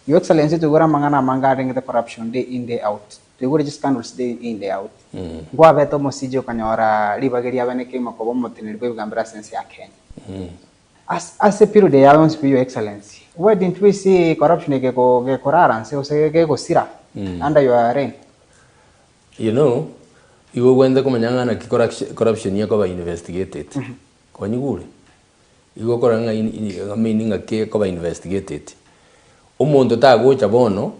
Your Excellency toigure amang'ana amange arengete corruption day in day out. Toigure chiscandals day in day out. Nkwabete omosiji okanyora ribaga riabene kegima koba omoteneneri bw'ebigambero ase ense ya Kenya. As ase period eye yonsi pi Your Excellency, why didn't we see corruption egeko gekorara nse gose gegosira under your reign? You know, igo ogwenerete komanya ng'a naki corruption ekoba investigated. Kwanyigure? Igo okorora ng'a in in I mean ng'aki ekoba investigated. Omonto tagocha bono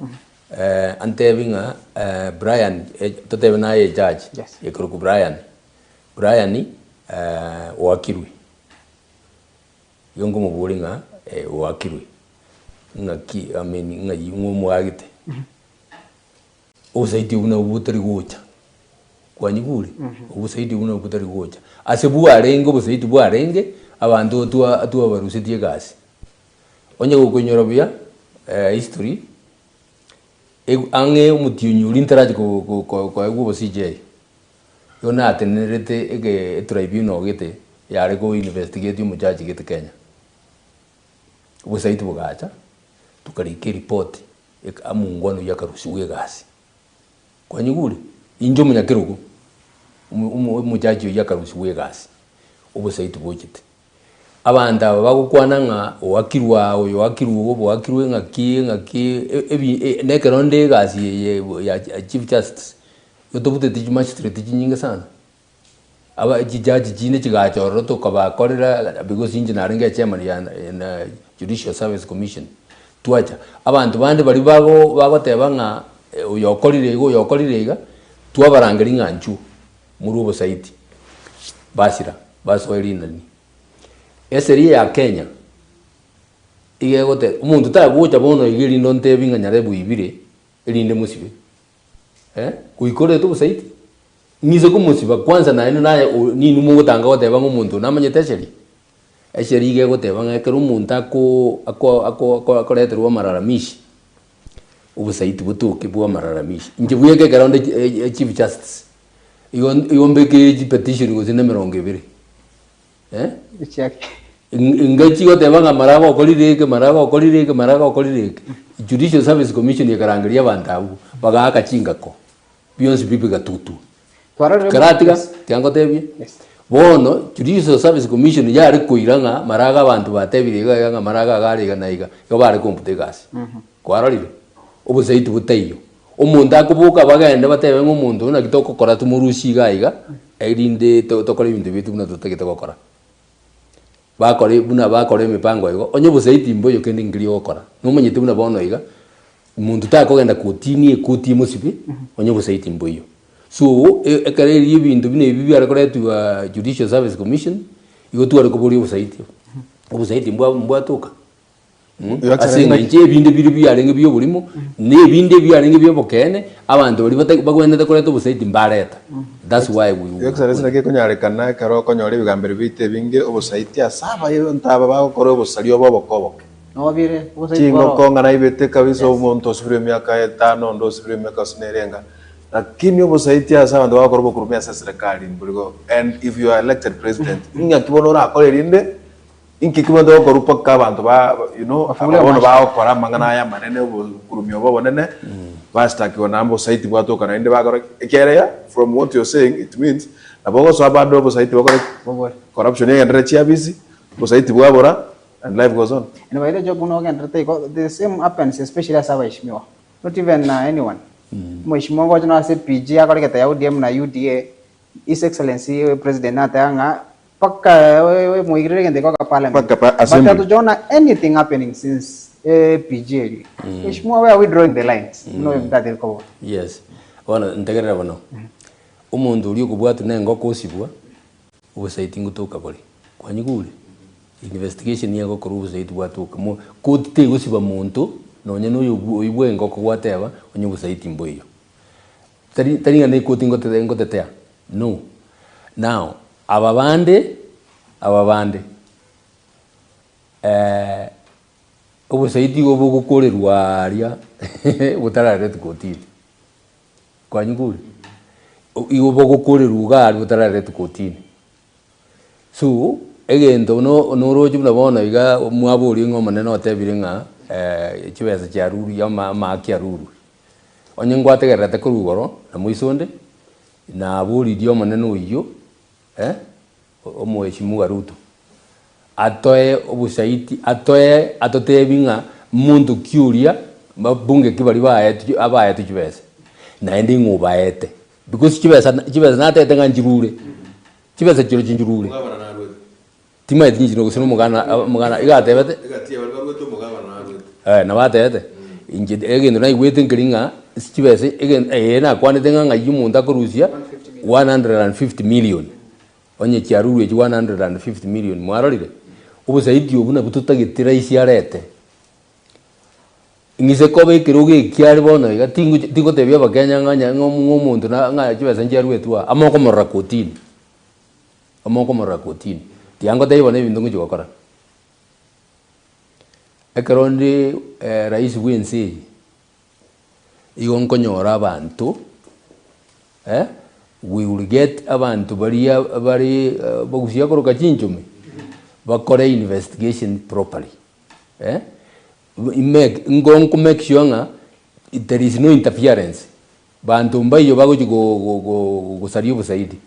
antebi ng'a Brian totebe naye ejudge, Yes. ekorokwa Brian, Brian oakirwe. Igo nkomoboria ng'a oakirwe, ng'aki I mean ng'ai ng'o omoagete. Obosaidi obwo nabwo botari gocha, kwanyigure? Obosaidi obwo nabwo botari gocha. Ase bwarenge obosaidi bwarenge, abanto twa twabarusetie egasi. Onye gokoinyora buya history, eg ang'e omotienyi oria ntarachi ko ko ko koegwa obo CJ, igo natenenerete ege etribunal gete yare ko investigate omojaji gete Kenya. Obosaidi bogacha, tokarika eripoti. Omongwana oyio akarusigwa egasi. Kwanyigure? Inche omonyakerogo, omojaji oyio akarusigwa egasi, obosaiti bochete. Abanto aba bagokwana ng'a oakirwe aa, oyo oakirwe iga, oakirwe ng'aki ng'aki ebi na ekero nde egasi eye ya chief justice, igo tobuteti chimagistrate chinyinge sana. Aba chijaji chinde chigacha ororo tokabakorera because inche narenge echairman ya na judicial service commission, twacha. Abanto bande baria bago bagoteba ng'a oyo okorire iga oyo okorire iga, twabarangeria ng'a nchuo morwe obosaiti, basira basoe rinani. Eseria ya Kenya, iga egoteba omonto tagocha bono iga erinde ontebi ng'a nyarebe oibire, erinde mosibe eh, goika orete obosaiti. Ng'ise komosiba kwanza naende naye o ninwe mogotanga goteba ng'a omonto oyo namanyete esheria? Esheria iga egoteba ng'a ekero omonto ako ako ako ako akoreterwa amalalamishi, obosaiti botoke bwa amalalamishi. Inche bweka ekero nde chi chief justice, igo igo mbeke chipetition gose na emerongo ebere eh, Echiaki. Inga chigoteba ng'a mara agokorire eke, mara agokorire eke, mara agokorire eke. Judicial Service Commission ekarangeria abanto abwo, bagaaka chingako. Bionsi pi bigatutwa. Twarorire Karatiga, Yes. tiga ngotebie. Yes. Bono Judicial Service Commission yare koira ng'a maraga abanto batebire iga iga ng'a maraga iga are iga na iga, igo bare kombuta egasi. Kwarorire? Obosaiti botaiyo. Omonto akoboka bagende batebe ng'a omonto oyo naki togokora tomorusie iga iga, erinde to tokore ebinto biaito buna totagete gokora. Bakore buna bakora emipango igo, onye obosaiti mboiyo kende nkeri ogokora. Nomanyete buna bono iga, Omonto takogenda kotini ekoti emosibe onye obosaiti mboiyo. So ekero erio ebinto buna ebi biare koretwa Judicial Service Commission, igo tware koboria obosaiti obo. Obosaiti mbwa mbwatoka Your ase Excellency, eng'encho ebinde biria biarenge bia oborimo, na ebinde biarenge bia obokeene, abanto baria bata bagwenerete koreta obosaiti mbareta. That's why we Your Excellency, naki ekonyarekana ekero okonyora ebigambero biaito ebinge obosaiti ase abaonto aba bagokora obosari obo oboke oboke. Nobire, gose Chingoko igoro. ng'a naibete kabisa omonto osibire emiaka etano onde osibire emiaka gose nere enga lakini obosaiti ase abanto bagokora obokurumi ase eserekari mborigo and if you are elected president ing'aki bono orakore erinde inki kebwenerete gokorwa mpaka abanto ba you know Bafungure aba bono amacho. bagokora amang'ana aya amanene obokurumi obo obonene bashtakiwa naende obosaiti bwatoka naende bakora ki ekiagera ya from what you are saying it means nabo ogosoa bado obosaiti bokore ki Bobore. corruption egenderere chiabisi obosaiti bwabora And life goes on. And by the job buna ogenderete igo the same happens especially ase abaheshimiwa not even anyone omoheshimiwa ngocha nonya ase PG akoregete ya ODM na UDA his excellency president nateba ng'a mpaka moigirere egento eke parliament Mpaka pa but assembly. hatujaona anything happening since PG eria mheshimiwa where are we drawing the lines buna oyo omonto kobora Yes, bono ntegerera bono, omonto oria okobwatwa na engoko osibwa, Obosaiti ngotoka bore. Kwanyigure? Investigation nigo egokorwa obosaiti bwatoka. Mo koti tegosiba monto nonye na oyo oywo bwa engoko gwateba onye obosaiti mboiyo. Tari tari ng'a ne koti ngote ngotetea, no. Now, aba bande, aba bande obosaiti igo bogokorerwa aria botararetwa kotini. Kwanyigure? Igo bogokorerwa iga aria botararetwa kotini. So, egento no noroche buna bono iga mwaboria ng'a omonene otebire ng'a chibesa chiarurwe ama amaaki arurwe. Onye ngwategererete korwa igoro na moiso onde, naboririe omonene oyio omoheshimiwa Ruto, atoe obosaiti atoe atotebi ng'a monto ki oria babunge ki baria baetwe abaetwe chibesa, naende ng'o obaete. Because chibesa chibesa natebete ng'a nchirure, chibesa chirochio nchirure. Omogabana narwete. Timanyeti inche gose na omogana omogana iga atebete. Egati ya baria barwete omogabana narwete. Eh, nabo atebete, inche egento naigwete nkeri ng'a ase chibesa egen ee nakwanete ng'a ng'ai omonto akorusia 150 million, onye chiarurwe echi 150 million mwarorire? Obosaidi obwo nabwo totagete rahisi arete. Ng'ise koba ekerogo eki are bono iga, tingochi tingotebia abakenya ng'a onye ng'a omonto na ng'a chibesa nchiaruetwe aa, amo okomorora kotini, amo okomorora kotini. Tiga ngotebie bono ebinto ngochia gokora. Ekero onde rais bwa ense eye, igo nkonyora abanto we will get abanto baria bare bagusia koroka chinchumi, bakore investigation properly. Make nko nko make sure ng'a there is no interference, banto mbaiyo bagochi go- go- go- gosaria obosaidi,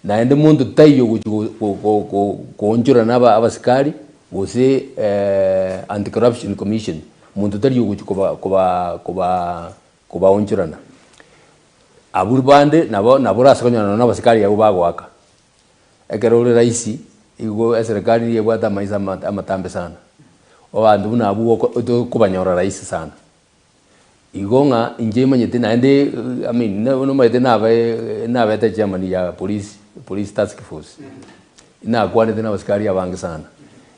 naende monto taiyo ogochi go- go- go- go- goonchorana aba abasikari gose anti corruption commission, monto tari ogochi koba koba koba kobaonchorana. Abwo bande nabo nabo orase konyora nonye na abasikari abwo bagoaka. Ekero ore rahisi, igo eserekari nigo ebwate amaiso ama amatambe sana, abanto buna abwo oko tokobanyora rahisi sana. Igo ng'a inche imanyete naende I mean nomanyete nabe nabete chairman ya police police task force, nakwanete na abasikari abange sana.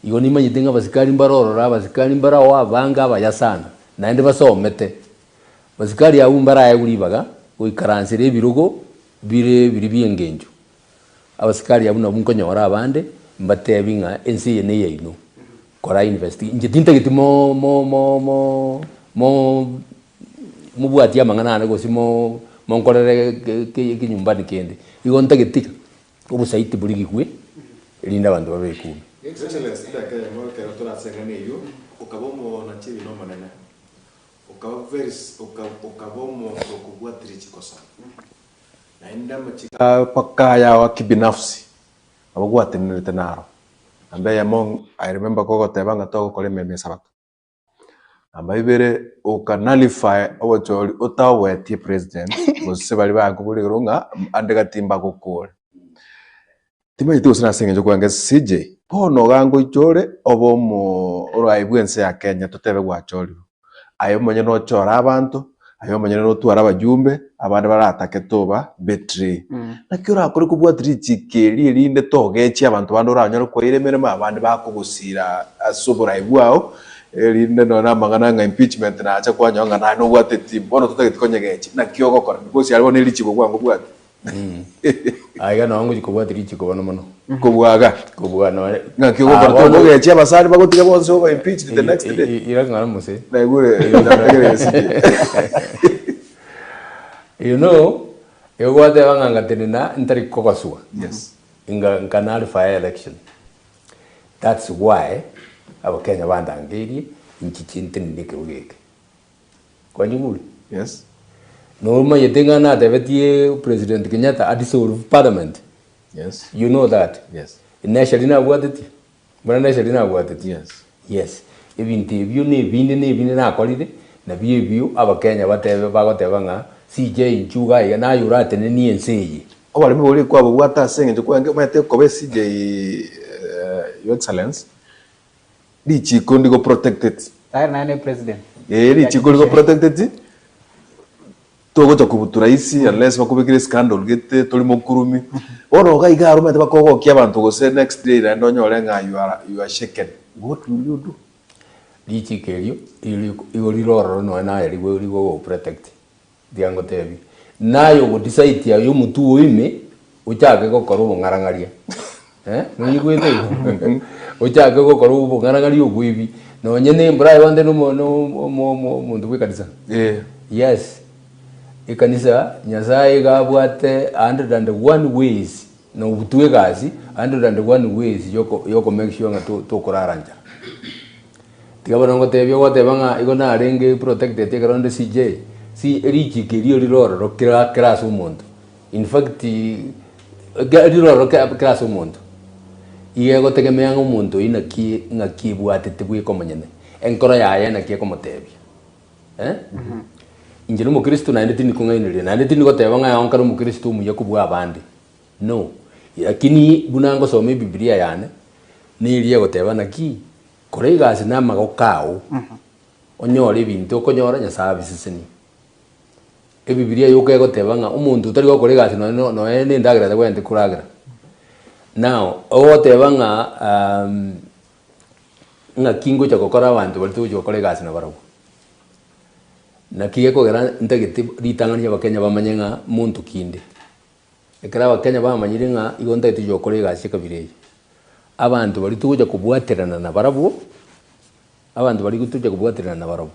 Igo nimanyete ng'a abasikari mbare ororo abasikari mbare oo abange abaya sana, naende basomete. Abasikari abwo mbaraegwe ribaga goikaransera ebirogo bire biria bia engencho. Abasikari abwo nabwo nkonyora abande mbatebi ng'a ense eye neyaino, kora investi inche tintageti mo mo mo mo mo mobwatie amang'ana ane gose mo monkorere ke ke ekenyumbani kende. Igo ntagete iga, obosaiti borigigwe erinde abanto babe ekumi. Excellency, edakika eyemo ekero toraseng'ane eyio, okaba omonacheri na omonene, okaba very okaba omonto okobwatirie chikosa. Naende amachiko mpaka ayao a kibinafsi nabo gwatenenerete naro. Namba eyemo I remember kogoteba ng'a togokora emeremo y'esabato. Namba ibere oka nullify obochori otaoboetie president gose baria bakoboria igoro ng'a ande gati mbagokore. Timanyeti gose nase eng'encho kwange CJ, bono iga ngoicha ore obe omo oroai bw'ense ya Kenya totebe gwachorirwe. Aye omonyene ochore abanto, aye omonyene notware abajumbe, abande baratake toba betray. Naki orakore kobwati richiko eri erinde togechie abanto bande oranyore kwaira emeremo abande bakogosira ase oborai bwao, erinde nonye na amang'ana ng'a impeachment nacha kwanyora ng'a naye nobwate etimu. Bono totageti konyegechia, naki ogokora? Because aria bono erichiko bwango obwate. Aiga noo ngochia kobwatia richiko bono mono. Kobua iga. Kobua nonye. Ng'aki Ah, ogokora bono tokogechi abasani bagotiga bonsi oba impeached the next day. Ira ng'ana mose. Naigure nategerere esike. You know, igo gwateba ng'a ngatenena ntari kogoswa. Yes. Inga nka nullify election. That's why abakenya bandangeirie inchiche ntenene ekerogo eke. Kwanyigure? Yes. Nomanyete ng'a natebetie President Kenyatta a dissolve parliament? Yes. You know that? Yes. Nesheri nabwatetie? Buna nesheri nabwatetie? Yes. Yes. Ebinto ebio na ebinde na ebinde nakorire, nabio ebio abakenya batebe bagoteba ng'a CJ inchuo iga iga naye oratenenie ense eye. Oboremi boria kwabobwate ase eng'encho kwange omanyete koba CJ Your Excellence, Richiko ndigo protected. Tayari naye ne president. Ee richiko rigo protected togocha kobutura isi unless bakobekire scandal gete tori mokurumi bono iga iga aro omanyete bakogokia abanto gose next day naende onyore ng'a you are you are shaken what will you do? Richiko erio igo rire ororo nonya naye rigo rigogo protect. Tiga ngotebie, naye ogodecide aye omotwe oo ime, ochake gokora obong'arang'aria eh, noigwete igo? Ochake gokora obong'arang'aria oboibi, nonye na embura aye onde nomo no omo omo omonto bwa ekanisa. Eh. Yes. Ekanisa Nyasaye iga abwate 101 ways na obutwa egasi 101 ways yoko yoko make sure ng'a to tokorara nchara. Tiga bono ngotebie ogoteba ng'a igo narenge protected ekero nde CJ, si richiko erio rire ororo kera kera ase omonto. In fact, eke rire ororo kera kera ase omonto. Iga egotegemea ng'a omonto oyio naki ng'aki ebwatete bweka omonyene, enkoro yaye naki ekomotebia. Eh? Inche na omokristo naende tindi kong'ainereria, naende tindi goteba ng'a onka na omokristo omuya kobua abande, no. Lakini buna ngosoma ebibilia yane, neria egoteba naki, kora egasi na amagoko ao, onyore ebinto okonyora Nyasaye abisesenie. Ebibilia yoka egoteba ng'a omonto otari gokora egasi nonye no nonye na endagera tagwenereti koragera. Now, ogoteba ng'a Ng'aki ngocha gokora abanto baria togochia gokora egasi nabarabwo? Naki gekogera ntagete ritang'ani abakenya bamanye ng'a monto ki inde. Ekero abakenya bamanyire ng'a igo ntagete gochia gokora egasi ekabira eye, abanto baria togocha kobwaterana nabarabwo, abanto baria togocha kobwaterana nabarabwo,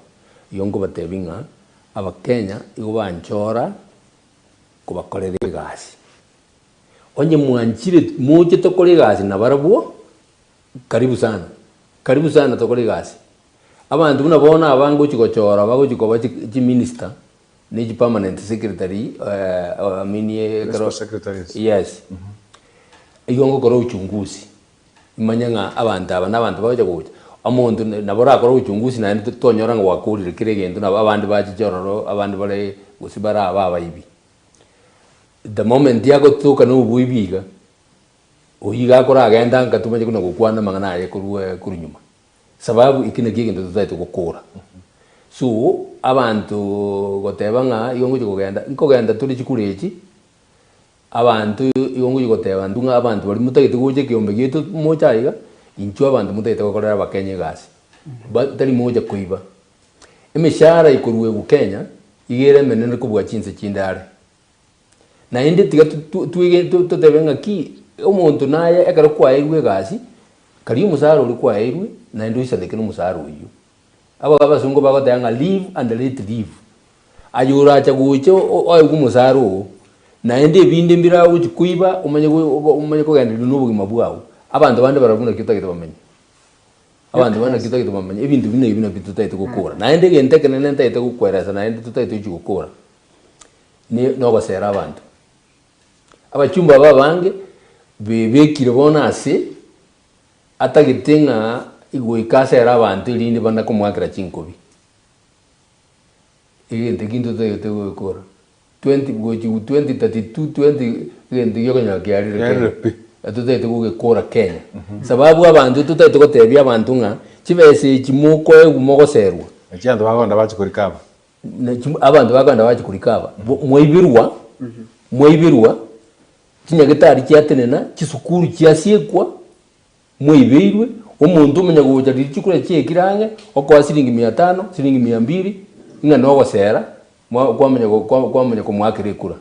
igo nkobatebia ng'a abakenya igo banchora kobakorera egasi. Onye mwanchire moche tokore egasi nabarabwo. Karibu sana, karibu sana tokore egasi. Abanto buna bono aba ngochi gochora bagochi koba chi chiminister ne chi permanent secretary I mean ekero Principal secretaries. yes. Igo ngokora uchunguzi, manye ng'a abanto aba na abanto bagocha gocha, omonto nabo orakore uchunguzi naende tonyora ng'a gwakorire kera egento nabo abande bachiche ororo abande bare gose barabe abaibi. The moment agotoka na oboibi iga, Oyio iga akoragenda nka tomanye buna gokwana amang'ana aye korwa korwa nyuma, sababu eki nakio egento totaete gokora. So, abanto goteba ng'a igo ngochia kogenda, nkogenda tore chikura echi, abanto igo ngochia goteba intwe ng'a abanto baria motagete gocha ekeombe giaito moche aiga, inchuo abanto motagete gokorera abakenya egasi, ba tari mogocha koiba. Emeshahara ekoruegwa Kenya, iga ere emenene kobua chinse chinde are. Naende tiga twege totebe ng'aki, omonto naye ekero kwaeirwe egasi, karia omosara oria kwaeirwe, naende oisaneke na omosara oyio. Aba abasongo bagoteba ng'a live and let live. Aye oracha gocha oegwe omosara oo, naende ebinde mbire agochi koiba omanye omanye kogendereria na obogima bwao. Abanto bande barabwo naki otagete bamenye? Abanto bande naki otagete bamenye? Ebinto buna ebi nabio totagete gokora. Naende egento ekenene ntagete gokoeresa naende totagete gochi gokora. ne nogosera abanto. Abachumba aba abange bebekire bono ase atagete ng'a goika asere abanto erinde bana komoakera chinkobi. Egento ekio ntotagete gokora. 20 gochi 2032 20 egento giokonyora kiarire Kiarire Kenya. pi. Totagete gogekora Kenya. Sababu abanto totagete gotebia abanto ng'a chibesa echi mokoegwa mogoserwa. Nachi abanto bakogenda bachi korika aba. Abanto bakogenda bachia korika aba, mwaibirwa, mwaibirwa, chinyagetari chiatenena, chisukuru chiasiekwa, mwaibeirwe, omonto omanya gocha riria chikura chiaikire ang'e, okoa siringi mia tano, siringi mia mbiri, ng'a nogosera, mwa kwamanya kwamanya komoakera ekura.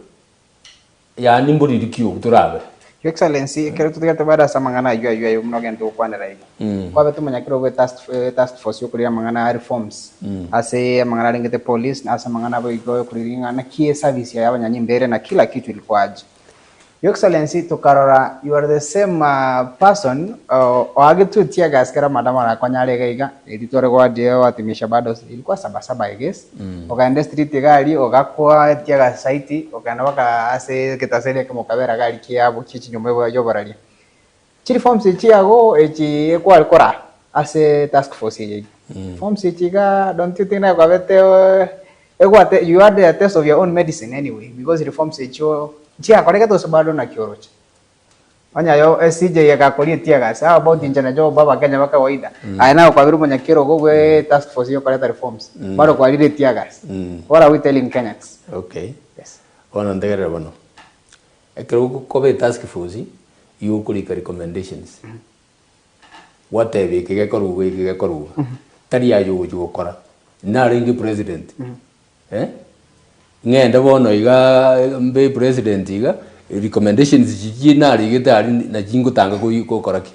Yaani mboriri ki obwo torabe? Your Excellency, ekero totagete bare ase amang'ana ayio ayio aye buna ogente gokwanera iga. Kwabete omonyakera obe task task force yokorira amang'ana a reforms ase amang'ana arengete police na ase amang'ana boigo yokorira ing'a naki eservice ya abanyanyimbo ere na kila kitu ilikuwa aje. Your Excellency tokarora you are the same person oagetwe teargas ekero amaandamano akonyare iga iga eri tware goadhimisha bado ilikuwa sabasaba I guess. Okaenda estreet iga aria, ogakwa teargas site, okaenda mpaka ase egetaseri ekemo okabera iga aria kiabo kie chinyomba y'oboraria. Chireforms echi chiago echi ekware koraa ase task force eye iga. Forms echi igaa don't you think naye kwabete egwate you had a taste of your own medicine anyway because reforms echio nchiakoregete gose bado naki oroche? Onye aye CJ agakoria teargas, how about inche na Job abakenya ba kawaida? Aye naye okwabire omonyakerogo bwe task force yokoreta reforms, bado kwarire teargas. What are we telling Kenyans? Okay. Yes. Bono ntegerere bono. Ekero okoba etask force, igo okorika recommendations. Gwateba eke gekorwa iga, eke gekorwa iga. Tari aye ogochia gokora. Narenge president, eh, ng'ende bono igaa mbe president iga, recommendations chichie narigete aria nachi ngotanga koi gokora ki?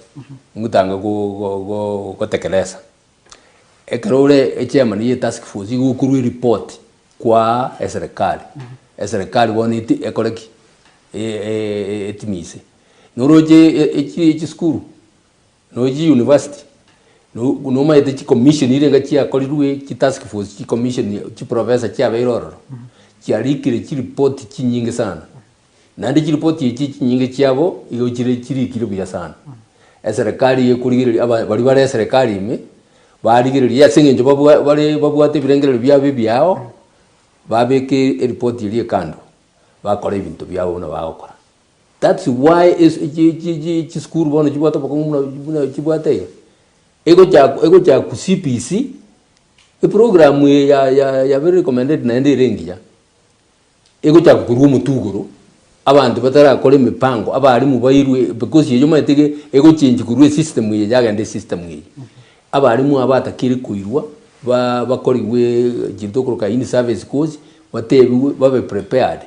Ngotanga go go go gotekeleza. Ekero ore echairman ya etask force igo okorwa eripoti kwaa eserekari. Eserekari bono eti ekore ki? Etimise. Noroche chisukuru, nonya chiuniversity, nomanyete chicommission irenga chiakorirwe, chitask force, chicommission, chiprofessor chiabeire ororo, chiarikire chiripoti chinyinge sana. Naende chiripoti echi chinyinge chiabo igo chire chirikire buya sana. Eserekari ekorigereria aba baria bare eserekari ime, barigereria ase eng'encho babwa bare babwate ebirengererio biabo ebiao, babeke eripoti eria ekando, bakore ebinto biabo buna bagokora. That's why es chi chi chi chisukuru bono chibwate obokong'u buna buna chibwate iga, egochakwa egochakwa CBC, eprogram eye ya ya yabeire recommended naende ere engiya. Egochaka korwa omotwe igoro, abanto batarakora emipango, abalimu bairwe because eyio omanyete iga egochange korwa esystem eye yagenda esystem eye. Abalimu aba batakeire koirwa, ba bakorigwe chinto tokoroka in service course, batebiwe babe prepared.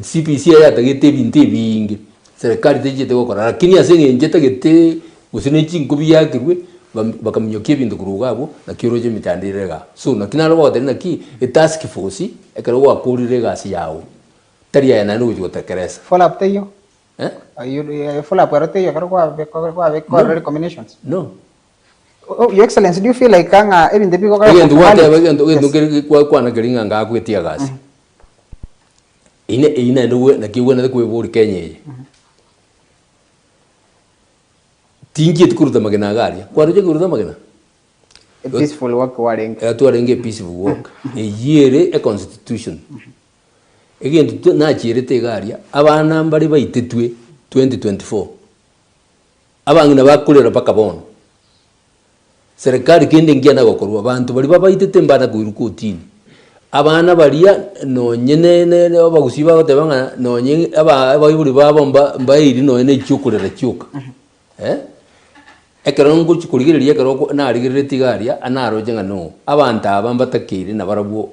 CBC eye yatagete ebinto ebiinge, serikali techiete gokora lakini ase eng'encho etagete gose ne chinkobi yakerwe, bam bakaminyokia ebinto korwa iga abwo, naki oroche emechando ere igaa. So naki naro bagotebia naki, etask force, ekero gwakorire egasi yago, tari aye naende ogochia gotekeresa. Follow up teiyo? Eh? Aywo eh, follow up ero teiyo ekero kwabe kwabe No. recommendations? No. Oh, Your Excellency, do you feel like ng'a ebinto ebi bigokora Egento gwateba egento egento Yes. kere gwakwana keri ng'a ngakwetia egasi. Ine eyio naende gwe naki ogwenerete kweboria Kenya eye. Tinchieti koruta amagena iga aria, kwaroche koruta amagena? A peaceful walk warenge. Ekero twarenge a peaceful walk, eyio ere econstitution. Egento twa nachierete iga aria, abana mbare baitetwe 2024, abang'ina bakorera mpaka bono. Serikali kende nkiana gokorwa, abanto baria babaitete mbana koirwa kotini. Abana baria nonye ne ne ne abagusii bagoteba ng'a nonye aba abaibori babo mba mbaeiri nonye na echiokorera chioka eh. Ekero ngochi korigereria ekero oko narigereretie iga aria, naroche ng'a no, abanto aba mbatakeire nabarabwo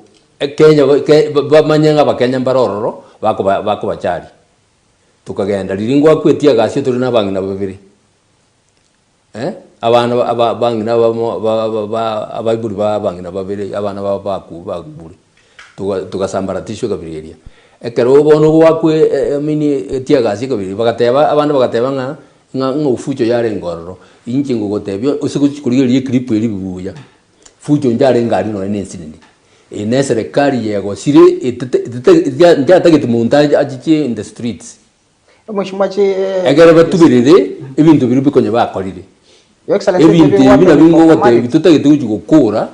Kenya ba ke bamanye ng'a abakenya mbare ororo bakoba bakobacharia. Tokagenda riria ngwakwetie egasi tore na abang'ina babere. Eh, abana ba aba abang'ina abamo ba ba ba abaibori ba abang'ina babere abana babo baku bakure, toga togasambaratishwa ekabira eria. Ekero bono gwakwe I mean etiagasi ekabira eria, bagateba abande bagateba ng'a ng'a ng'a ofucho yarenge ororo, inche ngogotebia ase gochi korigereria eclip eria buya, fucho ncharenge aria nonye na esinini. Eye na eserekari yegosire etete etete nchatagete monto ache achiche in the streets. Omochie chi Ekero batuberere ebinto biria bikonya bakorire. Your Excellency, Ebinto ebi ebigwate nabio ngogotebi formality. totagete gochia gokora,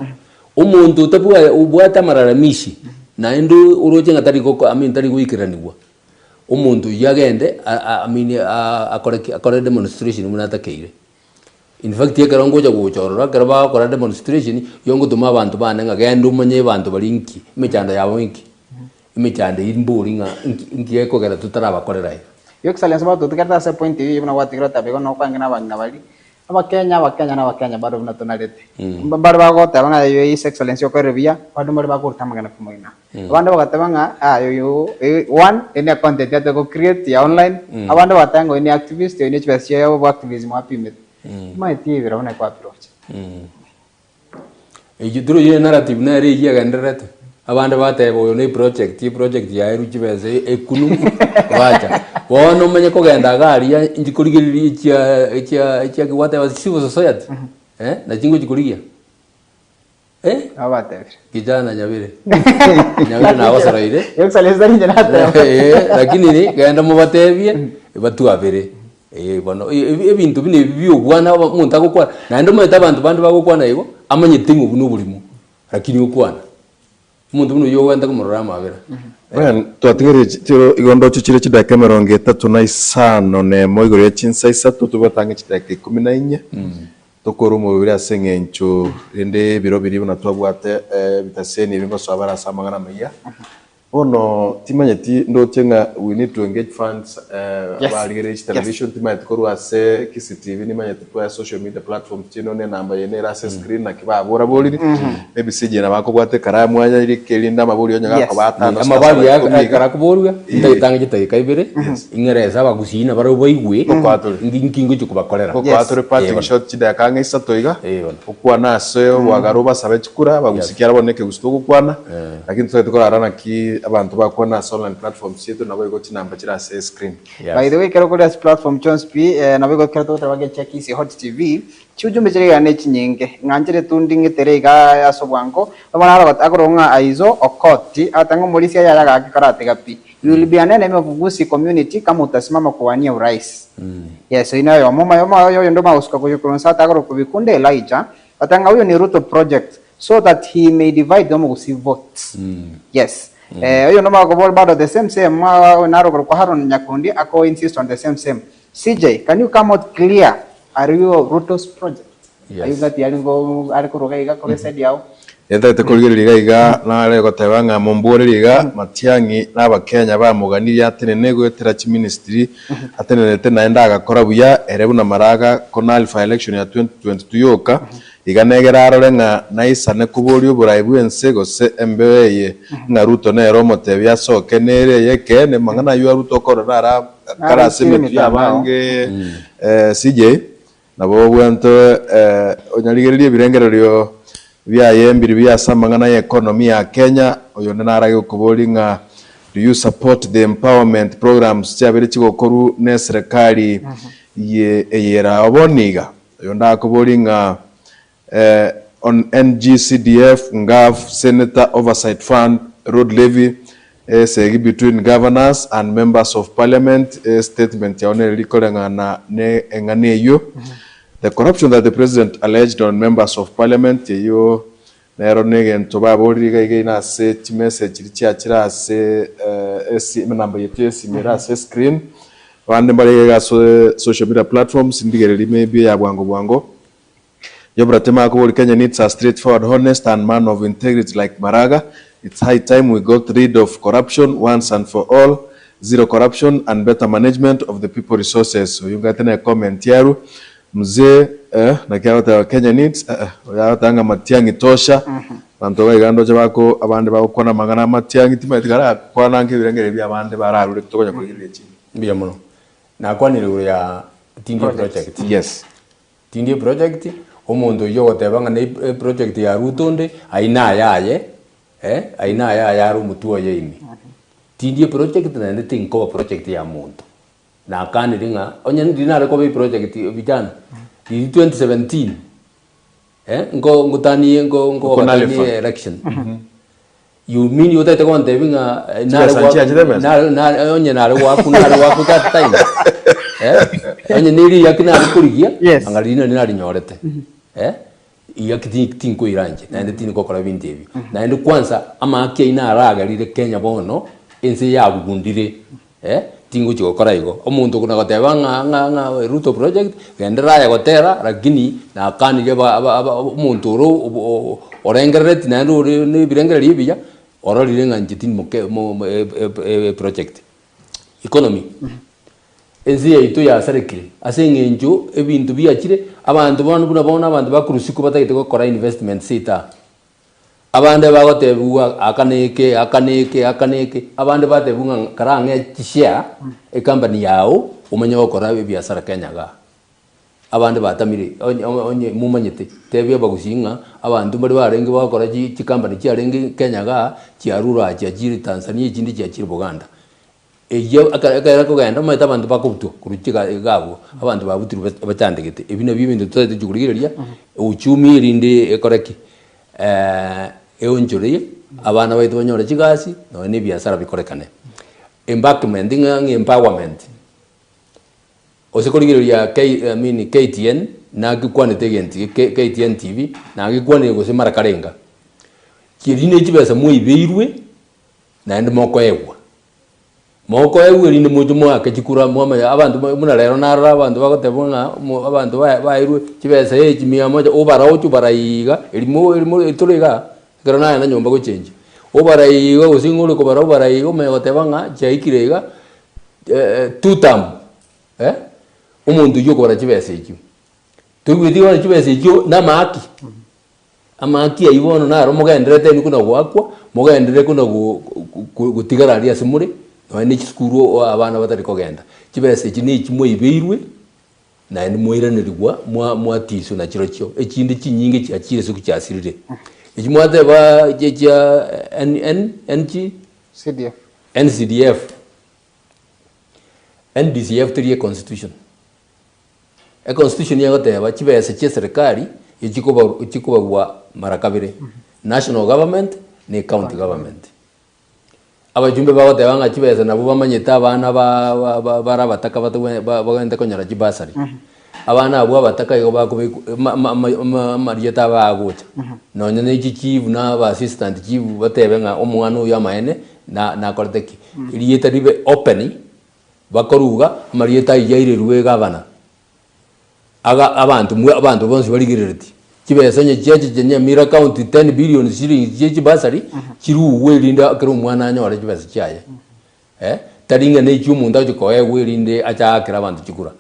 omonto otabwa obwate amalalamishi naende oroche ng'a tari goko I mean tari goikeranigwa, omonto oyio agende a- a- I mean akore ki? Akore demonstration buna atakeire. In fact ekero ngocha gocha ororo ekero bagokora demonstration, igo ngotoma abanto bane ng'a genda omanye abanto baria inki, emechando yabo inki. Emechando eyio mbori ng'a inki inki gekogera totarabakorera iga. Your Excellency bono totigarete ase epoint eyio buna gwatigire oteba igo nokwange na abang'ina baria, Abakenya abakenya na abakenya bado buna tonarete. Mbare bagoteba ng'a your His Excellency okorire buya, bande mbare bakoruta amang'ana komoina. Abande bagateba ng'a ah oyo one eye ne content ate go create ya online, abande bagateba ng'a oyo ne activist oyo ne chibesa chiaye obo activism apimete. Omanyeti ebiro buna ekwapiroche. Eyio torochi enarrative nere eyio egendererete, abande bateba oyo ne eproject, eproject yaerwe chibesa ekunu bacha. Bono omanye kogenda iga aria inchi korigereria echia echia echia ki gwateba civil society eh, nachi ngochi korigia eh, Nabo batebire. kijana nyabere, nyabere nagosoreire Your Excellency tari inche nateba. Eh, lakini ni genda mobatebie batwabere. Eh, bono e- ebinto buna ebi bia obwana aba omonto agokwana, naende omanyete abanto bande bagokwana igo, amanyete ng'a obwo noborimo, lakini okwana. Omonto buna oyio ogogenda komorora amabera. Brian, twatigereire chi- chiro igo ndoche chire chidakika emerongo etato na isano na emo igoro ya chinsa isato tobwate ang'e chidakika ikomi na inye tokore omobere ase eng'encho rende ebiro biria buna twabwate ebitaseni ebi ngosoa bare ase amang'ana amayia. Bono timanyeti ndoche ng'a we need to engage funds Yes. abarigereria chitelevision timanyeti korwa ase Kisii TV nimanyete twaye social media platforms chiaino na enamba yaino ere ase screen naki babora boriri maybe CJ nabo akobwata ekaramu aya rike erinde amabori onye Yes. gakoba atano ase Amabari asaba ikomi iga. ekero akoborwa, ntagete ang'e chidakika ibere, ing'erese abagusii nabarabwo baigwe, Ngokoa tore. nki nki ngochia kobakorera. Ngokoa Yes. tore parting Eh, bono. shot chidakika ang'e isato iga Eh, bono. okwane ase obwagare obasabe chikura abagusi Yes. kiara bono nekegusii togokwana lakini totagete korara naki. abanto bakwana ase online platforms chiaito naboigo chinamba chire ase escreen. Yes. By the way, ekero kore ase platform chionsi pi, eh, nabo igo ekero togoteba gecha Kisii Hot TV, chiujumbe chiria iga nechinyinge. Ng'anchire tu nding'itere iga ase obwango, bono arogote akorokwa ng'a Aizo Okoti, agoteba ng'a omorisia yaya gaki karatiga pi. You will be an enemy of Gusii community kama utasimama kuwania urais. Yes, oyio noyomo. Omoyomo oyo oyonde omanye gosuka gochia korwa inse atagorokwa Bikunda Elijah, agoteba ng'a huyo ni Ruto project so that he may divide the Omogusii vote. Yes. Eh, oyo nomanye kobora bado the same same, oyo naro okorokwa Haron Nyakundi ako insist on the same same. CJ, can you come out clear, are you Ruto's project? Yes. Ayio ngati are ngo are korwa iga iga korwa eside yao. Ntagete korigereria iga iga nare goteba ng'a momborerie iga Matiang'i na abakenya bamoganirie atenene goetera chiministry atenerete naende agakora buya ere buna Maraga ko nullify election ya 2022 yoka iga negere arore ng'a naisane koboria oborai bwense gose embeo eye ng'a Ruto nere omotebia asoke nere eye ekeene mang'ana ayio a Ruto okorora nara kare ase Naraichire emetwe ya emitandao. abange CJ Nabo obwento onyarigererie ebirengererio biaye mbiribio ase amang'ana y'economy ya Kenya, oyonde narage gokoboria ng'a do you support the empowerment programs chiabeire chigokorwu ne eserekari ye eye ere bono iga? Oyonde akoborie ng'a on NGCDF, Ngaf, Senator Oversight Fund, Road Levy, esegi between Governors and Members of Parliament, statement yao nere rikoreng'ana ne eng'ana eyio. The corruption that the President alleged on Members of Parliament, eyio nero negento baborire iga iga ina ase chimessage chiria chiachire ase enamba yaito y'esimi ere ase escreen. Abande mbare iga iga ase social media platforms, ndigererie maybe eya bwango bwango. Jobra Tema akobori Kenya needs a straightforward, honest and man of integrity like Maraga. It's high time we got rid of corruption once and for all. Zero corruption and better management of the people resources. Oyo ngate ne comment yaru. Mzee eh, naki agoteba Kenya needs eh, eh, oyo agoteba ng'a Matiang'i tosha. Banto iga iga ndoche bako abande bagokwana amang'ana a Matiang'i timaeti karakwana nki ebirengererio bia abande bararure tokonya korigereria chinde. Mbuya mono. Nakwanire igoro ya Tindie Project. Yes. Tindi eproject, omonto oyio ogoteba ng'a ne eproject ya Ruto onde, ayio nayaye, eh, ayio nayaye are omotwe oye ime. Tindi eproject naende tinkoba project ya monto. Nakanire ng'a onye ndiri nare koba eproject vijana, riria 2017, eh, nko ngotanie nko nkobatanie election. You mean otagete gontebia ng'a eh, nare Chibesa gwa- nchiachete emesa? nare- nare- onye nare gwaku nare gwaku that time eh? Onye ne riyaki nare korigia Yes. anga riria nari narinyorete eh? Iyaki ti- tinkoira inche naende tindi gokora ebinto ebio naende kwanza amaaki ayio naragerire Kenya bono ense yabugundire Eh, tingochia gokora igo. Omonto okona goteba ng'a ng'a ng'a Ruto project, genderera aye gotera, lakini nakanirie aba aba aba omonto ore obo o- orengerereti naende ore na ebirengererio ebiya, ororire ng'a inche tindi moke mo mo e- e- eproject. Economy, ense yaito yasarekire ase eng'encho ebinto biachire, abanto bono buna bono abanto bakorwa isiko batagete gokora investments seito aa. Abande bagotebigwa aka na eke, aka na eke, aka na eke, abande batebigwa ng'a karang'e chishare ecompany yao omanye gokora ebiasara Kenya igaa. Abande batamire onye onye momanyete, tebia abagusii ng'a abanto mbare barenge bagokora chi chicompany chiarenge Kenya igaa, chiarure aa chiachire Tanzania echinde chiachire Buganda. Eyio ekero ekero ekogenda omanyete abanto bakobutwa korwa chiga iga abwo, abanto babutirwe ba bachandegete. Ebi nabio ebinto totaete gochia korigereria, uchumi erinde ekore ki? Eonchorie, abana baito banyore chigasi, nonye na ebiasara bikorekane. Embankment ng'a ng'a empowerment, ase korigereria K I mean KTN, nagikwanete egento geke KTN TV, nagekwanire gose mara karenga, chiria ne chibesa mwaibeirwe. Naende mokoegwa, mokoegwa erinde moche moake chikura mwamanya abanto buna rero narora abanto bagoteba ng'a omo abanto ba bairwe chibesa echi mia moja obara oche obara iga erimo erimo tore igaa, ekero nagenda nyomba gochenjia, obara iga gose ng'a ore kobara obara iga omanye goteba ng'a chiaikire iga two term eh, omonto oywo okobara chibesa echio. Toigweti bono chibesa echio na amahaki. Amaaki ayio bono naro mogendererete inwe kona goakwa, mogenderere kona gotigara aria ase more, nonya ne chisukuru oo abana batari kogenda. Chibesa echi nechi mwaibeirwe, naende mwairanerigwa mwa mwatiswa na chirochio, echinde chinyinge chiachire ase chiasirire. Echi mwateba chia chia N N NG. CDF. NCDF, NDCF teri econstitution. Econstitution egoteba chibesa chia eserekari echikoba chikobagwa mara kabere, national government na ecounty government. Abachumbe bagoteba ng'a chibesa nabwo bamanyete abana ba ba ba bare abataka batagwe ba bagente konyora chibasari. Abana abwo abataka igo bakobekwa ma ma ma ma amarieta abo agocha. Nonye na echi chief na aba assistant chief batebe ng'a omwana oyo amaene na nakorete ki. Erieta ribe open, bakoruga amarieta ayio airerwe egavana. Aga abanto mwe abanto bonsi barigereretie, chibesa onye chiachiche Nyamira county 10 billion shillings chie chibasari, chiruugwe erinde kera omwana anyore chibesa chiaye eh, tari ng'a ne echio omonto agochia koegwa erinde ache aakere abanto chikura.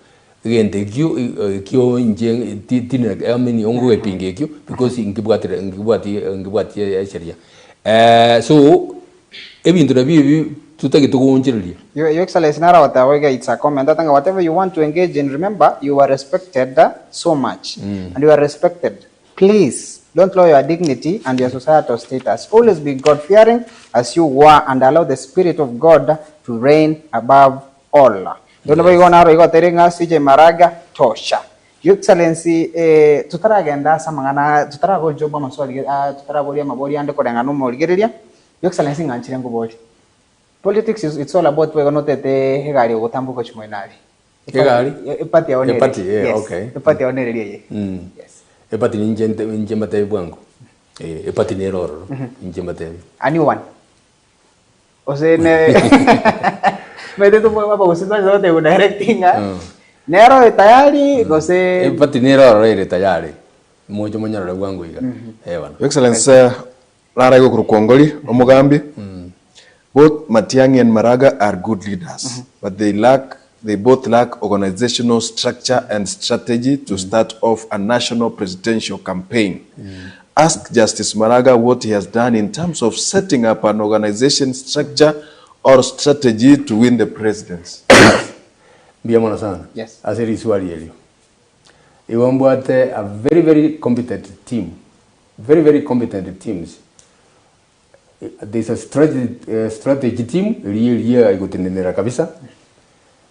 Egento ekio ekio inche ti tindi I mean ongogepinga ekio because nkebwatire nkebwati nkebwati esheria. So, ebinto nabio ebi totagete goonchoreria. Your, Your Excellency naro agoteba iga it's a comment ate ng'a whatever you want to engage in remember you are respected so much and you are respected please don't lower your dignity and your societal status always be God fearing as you were and allow the spirit of God to reign above all. Bono boigo naro igo oteire ng'a CJ Maraga tosha. Your Excellency eh, totaragenda ase amang'ana totaraboria Job amaswali ah, totaraboria amaborio ande koreng'ana omorigereria Your Excellency ng'anchire nkoborie. Politics is it's all about boigo notete egari ogotamboka gochia moino aria. Egari? Epati yao nere. Epati, eh, Yes. okay. Epati yao nere eye. Yes. Epati ninche nte- ninche mbatebi bwango. Eh, epati nere ororo, ninche mbatebi. A new one. Gose ne Maete tomo abagusii twanchete goteba direct ng'a nero oyo tayari gose Epati nere ororo ere tayari, moche monyorore bwango iga. Eh bono. Your Excellency, Nare gokorokwa Ongori, omogambi, Both Matiang'i and Maraga are good leaders, but they lack they both lack organizational structure and strategy to start off a national presidential campaign. Ask Justice Maraga what he has done in terms of setting up an organization structure or strategy to win the presidency. Mbuya mono sana Yes. ase riswali erio. Igo mbwate a very very competent team, very very competent teams. There is a strategy, eh, strategy team eria eria egotenenera kabisa.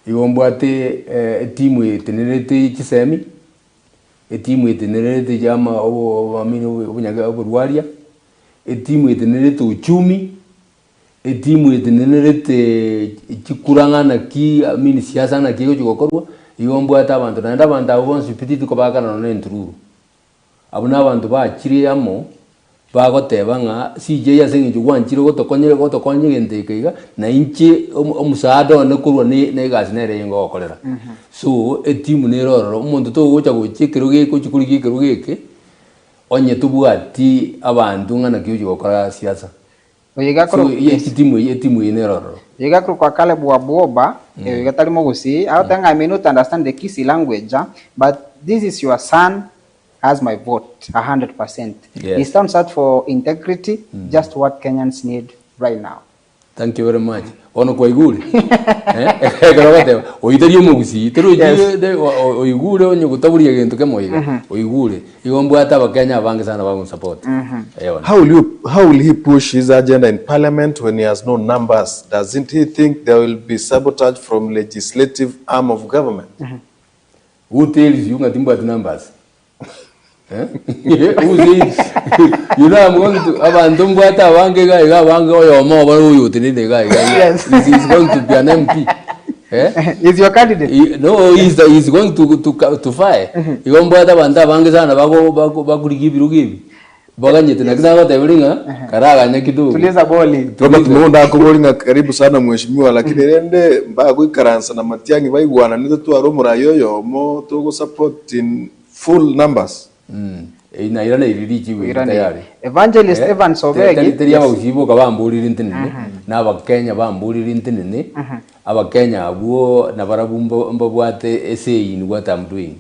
Igo mbwate eh, etimu etenenerete chisemi, etimu etenenerete chiama obo I mean obonyaga oborwaria, etimu etenenerete uchumi, Etimu etenenerete chikura ng'a naki I mean siasa naki egochi gokorwa, igo mbwate abanto naende abanto abwo bonsi pi titikobaakana nonya na entururu. Abwo na abanto bachire amo, bagoteba ng'a CJ ase eng'encho gwanchire gotokonya gotokonya egento eke iga, na inche omo omosaada one korwa ne na egasi nere eye ngogokorera. So, etimu nere ororo, omonto togocha gochia ekerogo eke ochia korigia ekerogo eke, onye tobwati abanto ng'a naki ochi gokora siasa. Oyo iga So akoro- eye etimu eye etimu eye nere ororo. Oyo iga akorokwa Caleb Wabwoba, oyo iga tari mogusii, agoteba ng'a I may not understand the Kisii language, but this is your son has my vote 100%. Yes. He stands out for integrity, just what Kenyans need right now. Thank you very much. Bono kwaigure? Eh, ekero ogoteba oyio tari omogusii, torochi Yes. de- o- o- oigure onye gotaburia gento kemo iga, oigure. Igo mbwate abakenya abange sana bagonsupport. Eh bono. How will you, how will he push his agenda in parliament when he has no numbers? Doesn't he think there will be sabotage from legislative arm of government? Who tells you ng'a timbwati numbers? Eh? Who says you know I'm going to abanto mbwate abange iga iga abange oyomo obo oyo otenene iga iga Yes. He's, he's going to be an MP. Eh? Is your candidate? He, no, he's, he's going to, to, to fire. Igo mbwate abanto abange sana bago bago bakurigia ebirogo ebi. Baganyete naki nagotebirie ng'a karaganya kidogo. Tuliza boli. Robert Muunda akobori ng'a karibu sana mheshimiwa lakini rende mbagoikaransa na Matiang'i baigwanane totware omorai oyomo togo support in full numbers. Mm. Eyi nairaneiri richibu eri Oiraneiri. tayari. Evangelist Eh, Evans te- Obegi. tari tari Yes. abagusii boka bamborire ntenene, na abakenya bamborire ntenene, abakenya abwo nabarabwo mba- mbabwate esay in what I'm doing.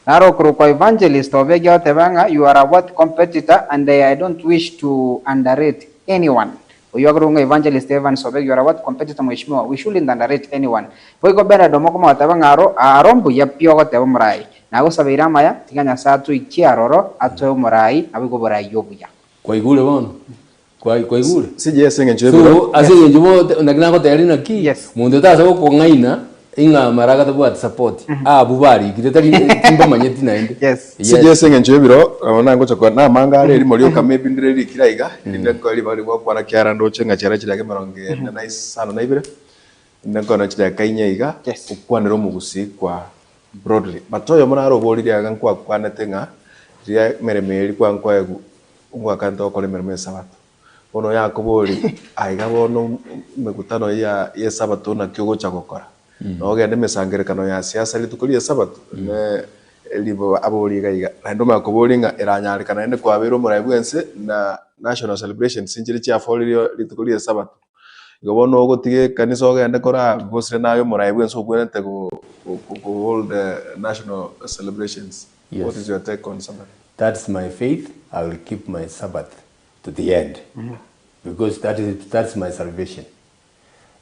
Naro okorokwa Evangelist Obegi agoteba ng'a you are a worthy competitor and I don't wish to underrate anyone. Oyio akorokwa ng'a Evangelist Evans Obegi you are a worthy competitor mheshimiwa, we shouldn't underrate anyone. Boigo Bernard Omokoma agoteba ng'a aro aro mbuya pi ogoteba omorai. Nagosabeire amaya, tiga Nyasae atoikie aroro atoe omorai naboigo oborai obuya. Kwaigure bono? Kwa- Kwaigure? CJ ase eng'encho y'ebiro. So, ase eng'encho bo naki nagoteria naki, Yes. monto tasa gokong'aina ing'a Maraga tabwati support, abwo barikire tari timbamanyeti naende. Yes. CJ ase eng'encho y'ebiro, nabo nangocha kora namanga are erimo rioka maybe ndire rikire aiga, erinde nkoe ribaga riria gwakwana kiara ndoche ng'a chiara chidakika emerongo ene na isano na ibere, rinde nkoe nonye chidakika inye iga, Yes. okwanere omogusii kwa broadly. But oyomo nare oboririe iga nkwakwanete ng'a riria emeremo eria kwankwaegwa Omwaka ntogokora emeremo y'Esabato. Bono oyakoborie, Aiga bono emekutano ya y'Esabato naki ogocha gokora? Nogende emesangererekano ya siasa rituko ri'Esabato? Ne ribo aborie iga iga. Naende omanye koboria ng'a eranyarekana naende kwabeire omorai bw'ense na national celebrations nchire chiaforirio rituko ri'Esabato. Igo bono ogotiga ekanisa ogende kora gose naye omorai bw'ense obwenerete go go hold national celebrations. Yes. What is your take on Sabbath? That's my faith, I will keep my Sabbath to the end because that is, that's my salvation.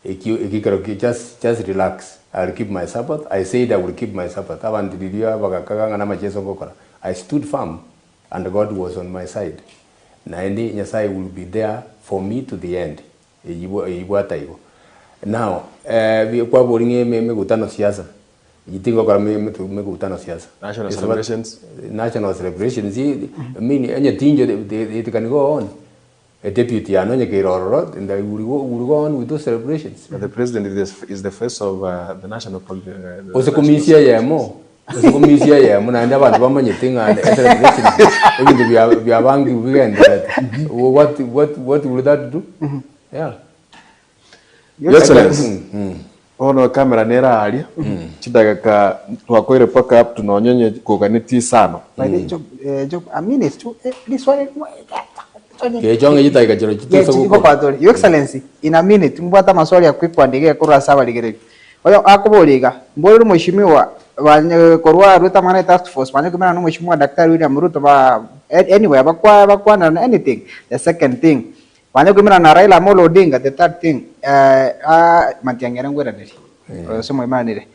Ekio ekikero ki just, just relax, I will keep my Sabbath, I said I will keep my Sabbath. Abanto riria bagakaga ng'a namacheso ngokora, I stood firm and God was on my side. Naende Nyasaye will be there for me to the end. Eyio eyio bwata igo. Now, eh, kwabori ng'a eme emegutano siasa, Inche tingokora mekutano siasa. National celebrations. National celebrations, I mean onye tinjo it can go on. A deputy yane onye keire ororo and I will go, will go on with those celebrations. But the president is the, is the face of uh, the national poli- uh, the Ose national komisia eyemo, ose komisia eyemo naende abanto bamanyete ng'a celebrations ebinto bia biabangirwe bigendererete. What, what, what will that do? Yeah. Your Excellency, bono ekamera nere aaria, chidageka twakoire mpaka up to nonye onye koganetie isano. By the way, Job, eh, Job, a minute tu, eh, riswali Gecho ng'e chidageka chiro Yeah, chitose chiri gokora. gokora tore. Your Excellency, in a minute, mbwate amaswali a quick one iga korwa ase abarigereria. Oyo akoboria iga, mborere omweshimiwa banye korwa arwete amang'ana ya task force banye komerana na omweshimiwa Daktari William Ruto ba anyway abakwa bakwanera anything. The second thing, Banye koimerana na Raila Amolo Odinga, the third thing, eh, Matiang'i ere ngweraneri, gose mwaimeranire,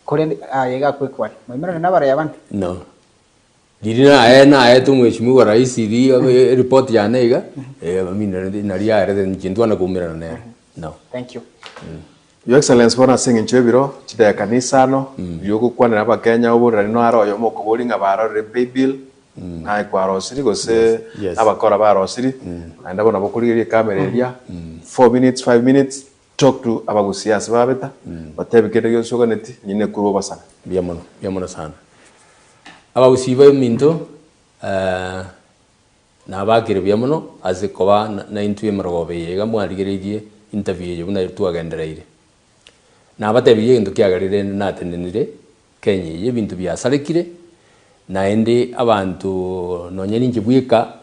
korende aye iga quick one, mwaimerane na abarai abande? No. Riria naye naete omweshimiwa rais riria eripoti yane iga, eh, I mean nari yaerete inche ntwana koumerana nere, no. Thank you. Your Excellency bono ase eng'encho y'ebiro chidakika na isano riria ogokwanera abakenya oborerani naro oyomo okoboria ng'a barorire pay bill naye kwarosiri gose Yes. abakora barosiri naende bono nabo okorigereria ekamera eria 4 minutes 5 minutes talk to abagusia ase babeta batebi kende gionsi oganeti nyine korwa obasabe. Mbuya mono, mbuya mono sana. Abagusii baminto Nabakire buya mono ase koba naintwe emerogoba eye iga mwarigereirie interview eye buna twagendereire. Nabatebirie egento kiagerire rende natenenire Kenya eye ebinto biasarekire naende abanto nonye ninche bweka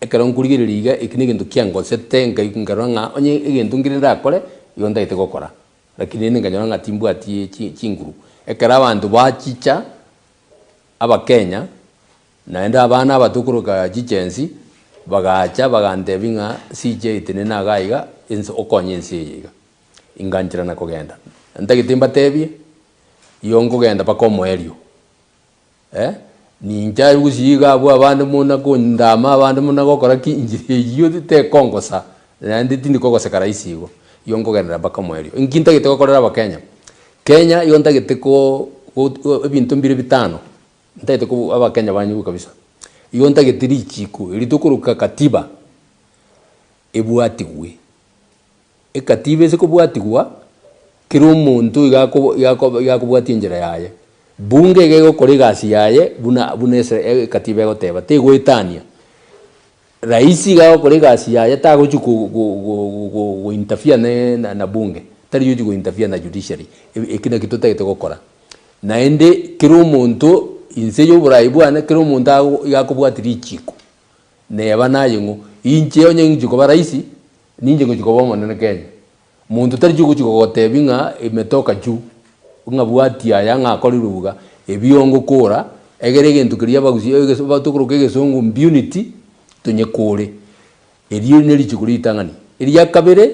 ekero nkorigereria iga eki negento kiangosete nkai nkarora ng'a onye egento nkere ndakore igo ntagete gokora. Lakini rende nkanyora ng'a timbwati chinguru. Ekero abanto bachicha abakenya. Naende abana aba tokoroka chichensi bagacha bagantebia ng'a CJ tenena iga iga ense okonye ense eye iga. Ingancherana kogenda. Ntagete mbatebie, igo nkogenda mpaka omoerio eh, ninche aye gusii iga abwo abande muna kondama abande muna gokora ki, inchera eyio tekongosa naende tindi kogoseka rahisi igo, igo nkogenderera mpaka omoerio. Inki ntagete gokorera abakenya? Kenya igo ntagete ko go ebinto mbire bitano. Ntagete kobua abakenya banyigwe kabisa. Igo ntagete richiko eri tokoroka katiba ebwatigwe. Ekatiba ase kobwatigwa, kera omonto iga ako iga ako iga akobwatia enchera yaye. Bunge iga egokora egasi yaye buna buna ese ekatiba egoteba, tegoetania. Rais iga agokora egasi yaye tagochi ko go go go go interfere ne na bunge, tari gochi go interfere na judiciary, eki naki totagete gokora. Naende kera omonto inse y'oborai bwane, kera omonto ago iga akobwatia richiko, neba naye ng'o, inche onye ngichi koba rais, ninche ngochi koba omonene Kenya. Monto tari gochi gogotebia ng'a imetoka juu, ng'a bwatia aya ng'a akorirwe buga, ebio ngokora, egere egento keria abagusi egeso tokoroka egesongo impunity, tonyekore. Erio ne richiko ritang'ani. Eria kabere,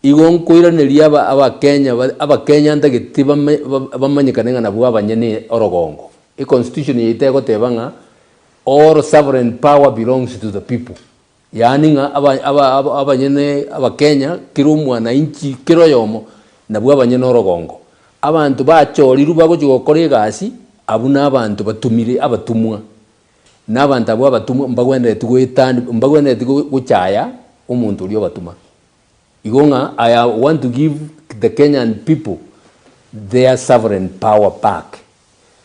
igo nkoiraneria aba abakenya ba abakenya ntagete bame bamanyekane ng'a nabwo abanyene orogongo. Econstitution yaito egoteba ng'a all sovereign power belongs to the people. Yaani ng'a aba aba aba abanyene abakenya kera omwananchi kera oyomo nabwo abanyene orogongo. Abanto bachorirwe bagochia gokora egasi, abwo na abanto batumire abatumwa. Na abanto abwo abatumwa mbagwenereti goetani mbagwenereti gochaya omonto oria obatuma. Igo ng'a I want to give the Kenyan people their sovereign power back.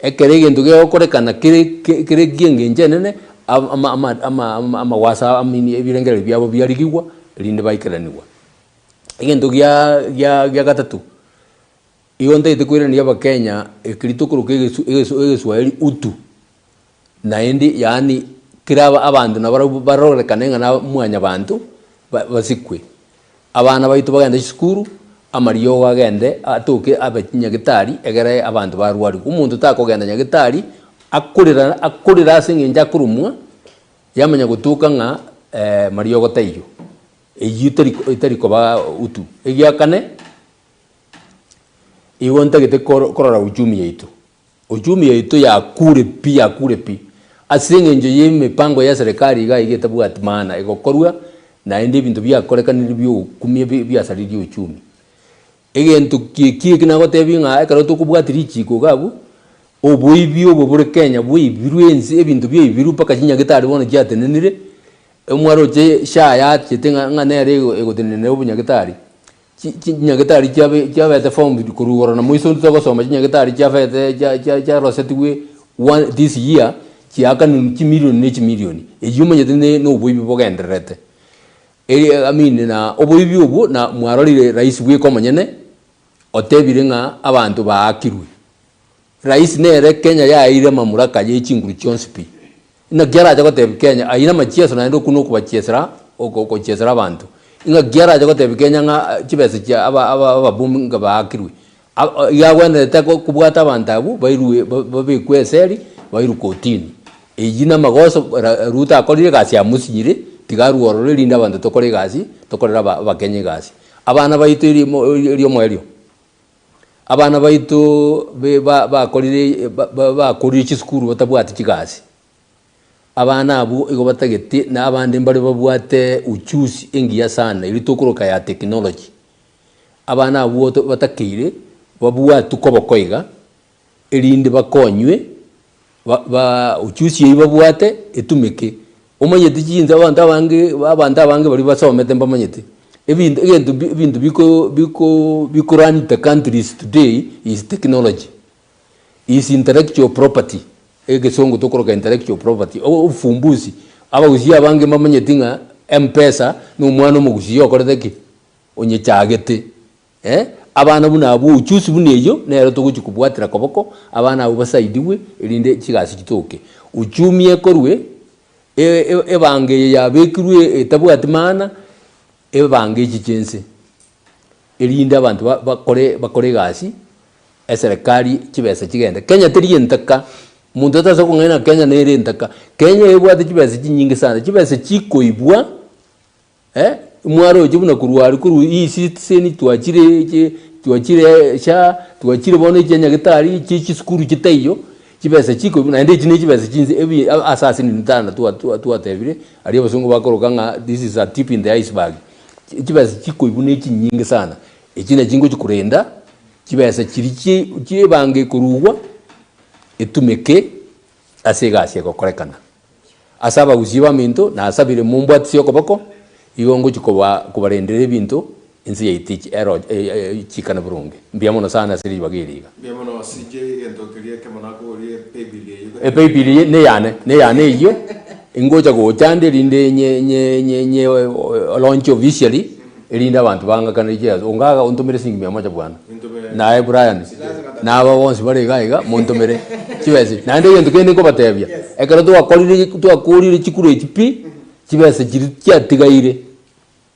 Ekero egento gegokorekana kere kere ki'engencho enene, ama ama ama amagwaso I mean ebirengererio biabo biarigigwa erinde baikeranigwa. Egento gia gia gia gatato, igo ntagete koiraneria abakenya ekeri tokoroka egesu egesu egeswahili utu, naende yaani kera aba abanto nabarabwo barorekane ng'a na mwanyabanto ba basikwe. Abana baito bagende chisukuru, amariogo agende atoke abe nyagetari egere abanto barwarigwe. Omonto takogenda nyagetari akorera akorera ase eng'encho akoromwa, yamanya gotoka ng'a mariogo taiyo. Eyio tari etari koba utu. Egiakane, igo ntagete koro korora uchumi yaito. Uchumi yaito yakure pi yakure pi ase eng'encho ye emipango ya serikali iga iga etabwati maana egokorwa naende ebinto biakorekanire biogokumia biasaririe uchumi. Egento ki eki nagotebia ng'a ekero tokobwatia richiko iga abwo, oboibi obo bore Kenya bwaibirwe ense ebinto biaibirwe mpaka chinyagetari bono chiatenenire, omwaroche SHA yachete ng'a ng'a nere egotenenera obonyagetari. Chinyagetari chiabe chiabete formed korwa igoro na moiso intwe togosoma chinyagetari chiabete chia chia chiarosetigwe one this year chiakanirwe chimilioni ne chimilioni. Eyio omanyete ne na oboibi bogendererete. Eri I mean na oboibi obwo na mwarorire rais bweka omonyene, otebire ng'a abanto baakirwe. Rais nere Kenya yaeire amamuraka ye chinguru chionsi pi. Naki arache gotebia Kenya ayio namachieso naende okwo nokobachiesera ogochiesera abanto. Ng'aki arache gotebia Kenya ng'a chibesa chia aba aba ababunge baakirwe. Iga agwenerete kobwata abanto abwo bairwe babekwe eseri bairwe kotini. Eyio namagoso Ruto akorire egasi amosinyire tiga arwe ororo erinde abanto tokore egasi tokorere abakenya egasi. Abana baito erimo eriomoerio. Abana baito be ba bakorire ba ba bakorire chisukuru batabwati chigasi, abana abwo igo batagete na abande mbare babwate ujuzi engiya sana eria tokoroka ya technology. Abana abwo batakeire babwatwe koboko iga, erinde bakonywe ba ba ujuzi eywo babwate etumeke. Omanyete chinsa abanto abange abanto abange baria basomete mbamanyete, ebinto egento bi ebinto biko biko biko run the countries today is technology, is intellectual property, egesongo tokoroka intellectual property, obufumbuzi. Abagusii abange mbamanyeti ng'a mpesa na omwana omogusii okorete ki? Onyechagete. Eh, abana buna abwo uchusi buna eyio nero togochia kobwatera koboko, abana abwo basaidigwe erinde chigasi chitoke. Uchumi ekorwe, e- e- ebango eye yabekirwe etabwati maana, ebango echiche ense, erinde abanto ba- bakore bakore egasi, eserekari chibesa chigende. Kenya teri entaka, monto atase kong'aina Kenya nere entaka, Kenya ebwate chibesa chinyinge sana, chibesa chikoibwa. Eh, mwaroche buna korwa aria korwa E-citizen twachire chi twachire SHA, twachire bono echia nyagetari chie chisukuru chitaiyo, chibesa chikoibwa naende echi ne chibesa chinse ebi ase ase nini tana twa twa twatebire, aria abasongo bakoroka ng'a this is a tip in the iceberg. Chibesa chikoibwa ne chinyinge sana, echi nachi ngochi korenda, chibesa chiria chie chiebango ekorugwa, etumeke ase egasi egokorekana. Ase abagusii baminto nasabire mombwatisie okoboko, igo ngochia koba kobarendera ebinto ense yaito echi ero echikane boronge. Mbuya mono sana ase ribaga eri iga. Mbuya mono CJ egento keria ekemo nakoborie epaybill eyio gose. Epaybill eye neyane, neyane eyio, ingocha gocha nde erinde nye nye nye nye launch officially, erinde abanto bang'akanere chiaso. Ongaga ontomere siringi mia moja bwana. Naye Brian, na aba bonsi bare iga iga, montomere chibesa echi. Naende egento kende nkobatebia, ekero twakorire twakorire chikura echi pi, chibesa chiria chiatigaire,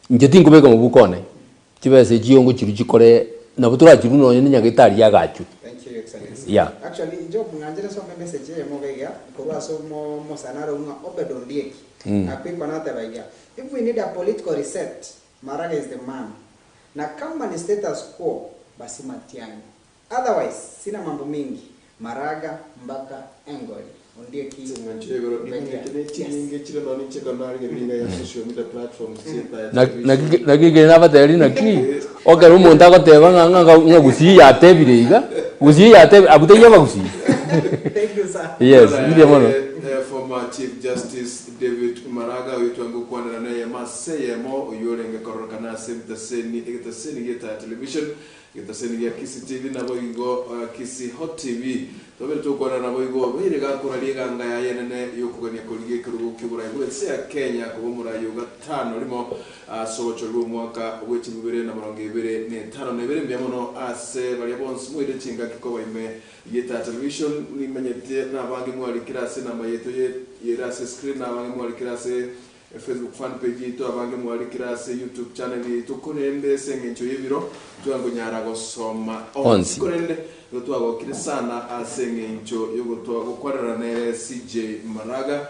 inche tinkobeka mobuko one, chibesa echio ngochiru chikore nabo torachirwe nonye na nyagetari yagachwe. Thank you, Your Excellency. Yeah. Actually, inche omong'anchera some emessage eyemo iga iga, korwa ase omo omosani aro ng'a Obed Ondieki, akwikwa nateba iga, If we need a political reset, Maraga is the man. Na kama ni status quo, basi Matiang'i. Otherwise, sina mambo mingi, Maraga mbaka Engori. Ondieki. Ondieki Ching'encho igoro nimanyete ne chinyinge chire nonya ninche ekero narigereria iga ya social media platforms chi'Etaya Television. Naki ekere nabatebirie naki, ekero omonto agoteba ng'a ng'a ng'a gusii yatebire iga, gusii yatebire abwo taiyo abagusii. Thank you sir. Yes, mbuya mono. Former Chief Justice David Maraga oyio twange gokwanera neye ase eyemo oyio orenge kororekana ase ebitaseni egetaseni gi'Etaya Television Egetaseni gia Kisii TV naboigo Kisii Hot TV. Tobere tokwana naboigo obeire gakoraria eganga yaye enene yokogania korigia ekerogo ki'oborai bw'ense ya Kenya koba omorai o gatano rimo ase obochori bw'omwaka bwe chilifu ibere na merongo ebere na etano na ebere. Mbuya mono ase baria bonsi moire chingaki koba ime y'Etaya Television. Nimenyete nabange mwarikire ase enamba yaito ere ase screen na abange mwarikire ase Facebook fan page yaito abange mwarikire ase YouTube channel yaito korende ase engencho y'ebiro ntwangonyara gosoma onsi Onsi. korende nigo twagokire sana ase engencho yogotwa gokwanera nere CJ Maraga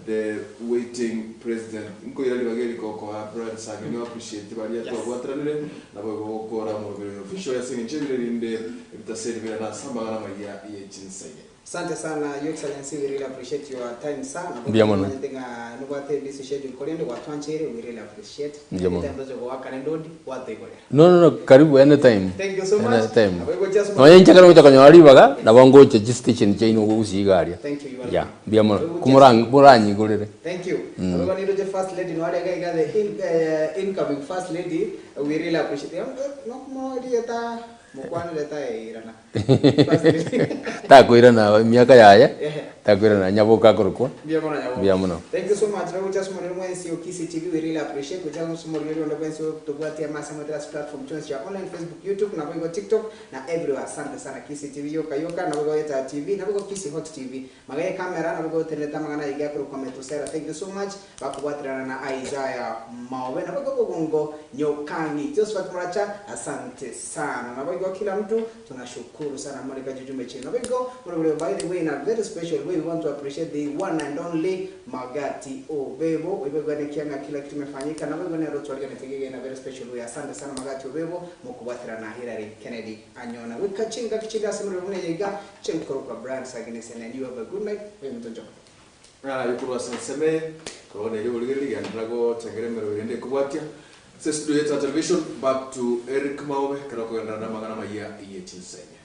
the waiting president nkoira ribaga eri gokoa Brian Sange nigo appreciate baria twabwataranire naboigo gokora omoroberi oyo official ase engencho y'ebiro erinde ebitaseri bire nase amagana amaya ye chinseye. Asante sana your excellency we really appreciate your time sir nabo Mbuya mono. tomanyete ng'a nobwate busy schedule korende gwatwancheire we really appreciate Mbuya mono. Anytime toche goakana endodi gwatoigorera. No no no karibu anytime. Thank you so much. Anytime. Nabo igochia ase Nonya inche ekero ngocha konyora ribaga nabo ngocha chistation chiaino gusii iga aria. Thank you, you are Yeah, welcome. mbuya mono. Nabo igochia Komorang moranyigorere. Thank you. Nabo igo nindoche first lady noare iga iga the in, eh, incoming first lady we really appreciate. Eh, nokomoa erieta mokwanere taeirana. Takoirana emiaka yaye, takoirana nyaboka akorokwa. Mbuya mono Nyaboka. Mbuya mono. Thank you so much. Rogocha ase omorero bwensi o Kisii TV we really appreciate. Gocha ase omorero onde bwensi otobwatie amase moetera ase platform chionsi chia online Facebook, YouTube naboigo TikTok na everywhere. Asante sana Kisii TV yoka yoka naboigo Etaya TV naboigo Kisii Hot TV. Magaye camera naboigo otenerete amang'ana ayio akorokwa Metusera. Thank you so much. Bakobwaterana na Isaiah Maobe naboigo Bogongo Nyokangi Josephat Muracha asante sana naboigo kila mtu tunashukuru sana Monica Juju Mechie naboigo Murobori by the way in a very special way we want to appreciate the one and only Magati Obebo oibaigwanekia ng'a kila kitu imefanyika naboigo nero twariganete iga in a very special way asante sana Magati Obebo mokobwaterana na Hillary Kennedy Anyona goika chingaki chinde ase morero buna eye iga chenkorokwa Brian Sagini and you have a good night oyominto Njoka. Ng'a korwa ase ensemo eye, korwa bono erio origereria genderera gochengera emerero erinde ekobwatia. Ase estudio ya Etara Television, back to Eric Maobe ekero okogenderera namang'ana amayia ye chinsenya.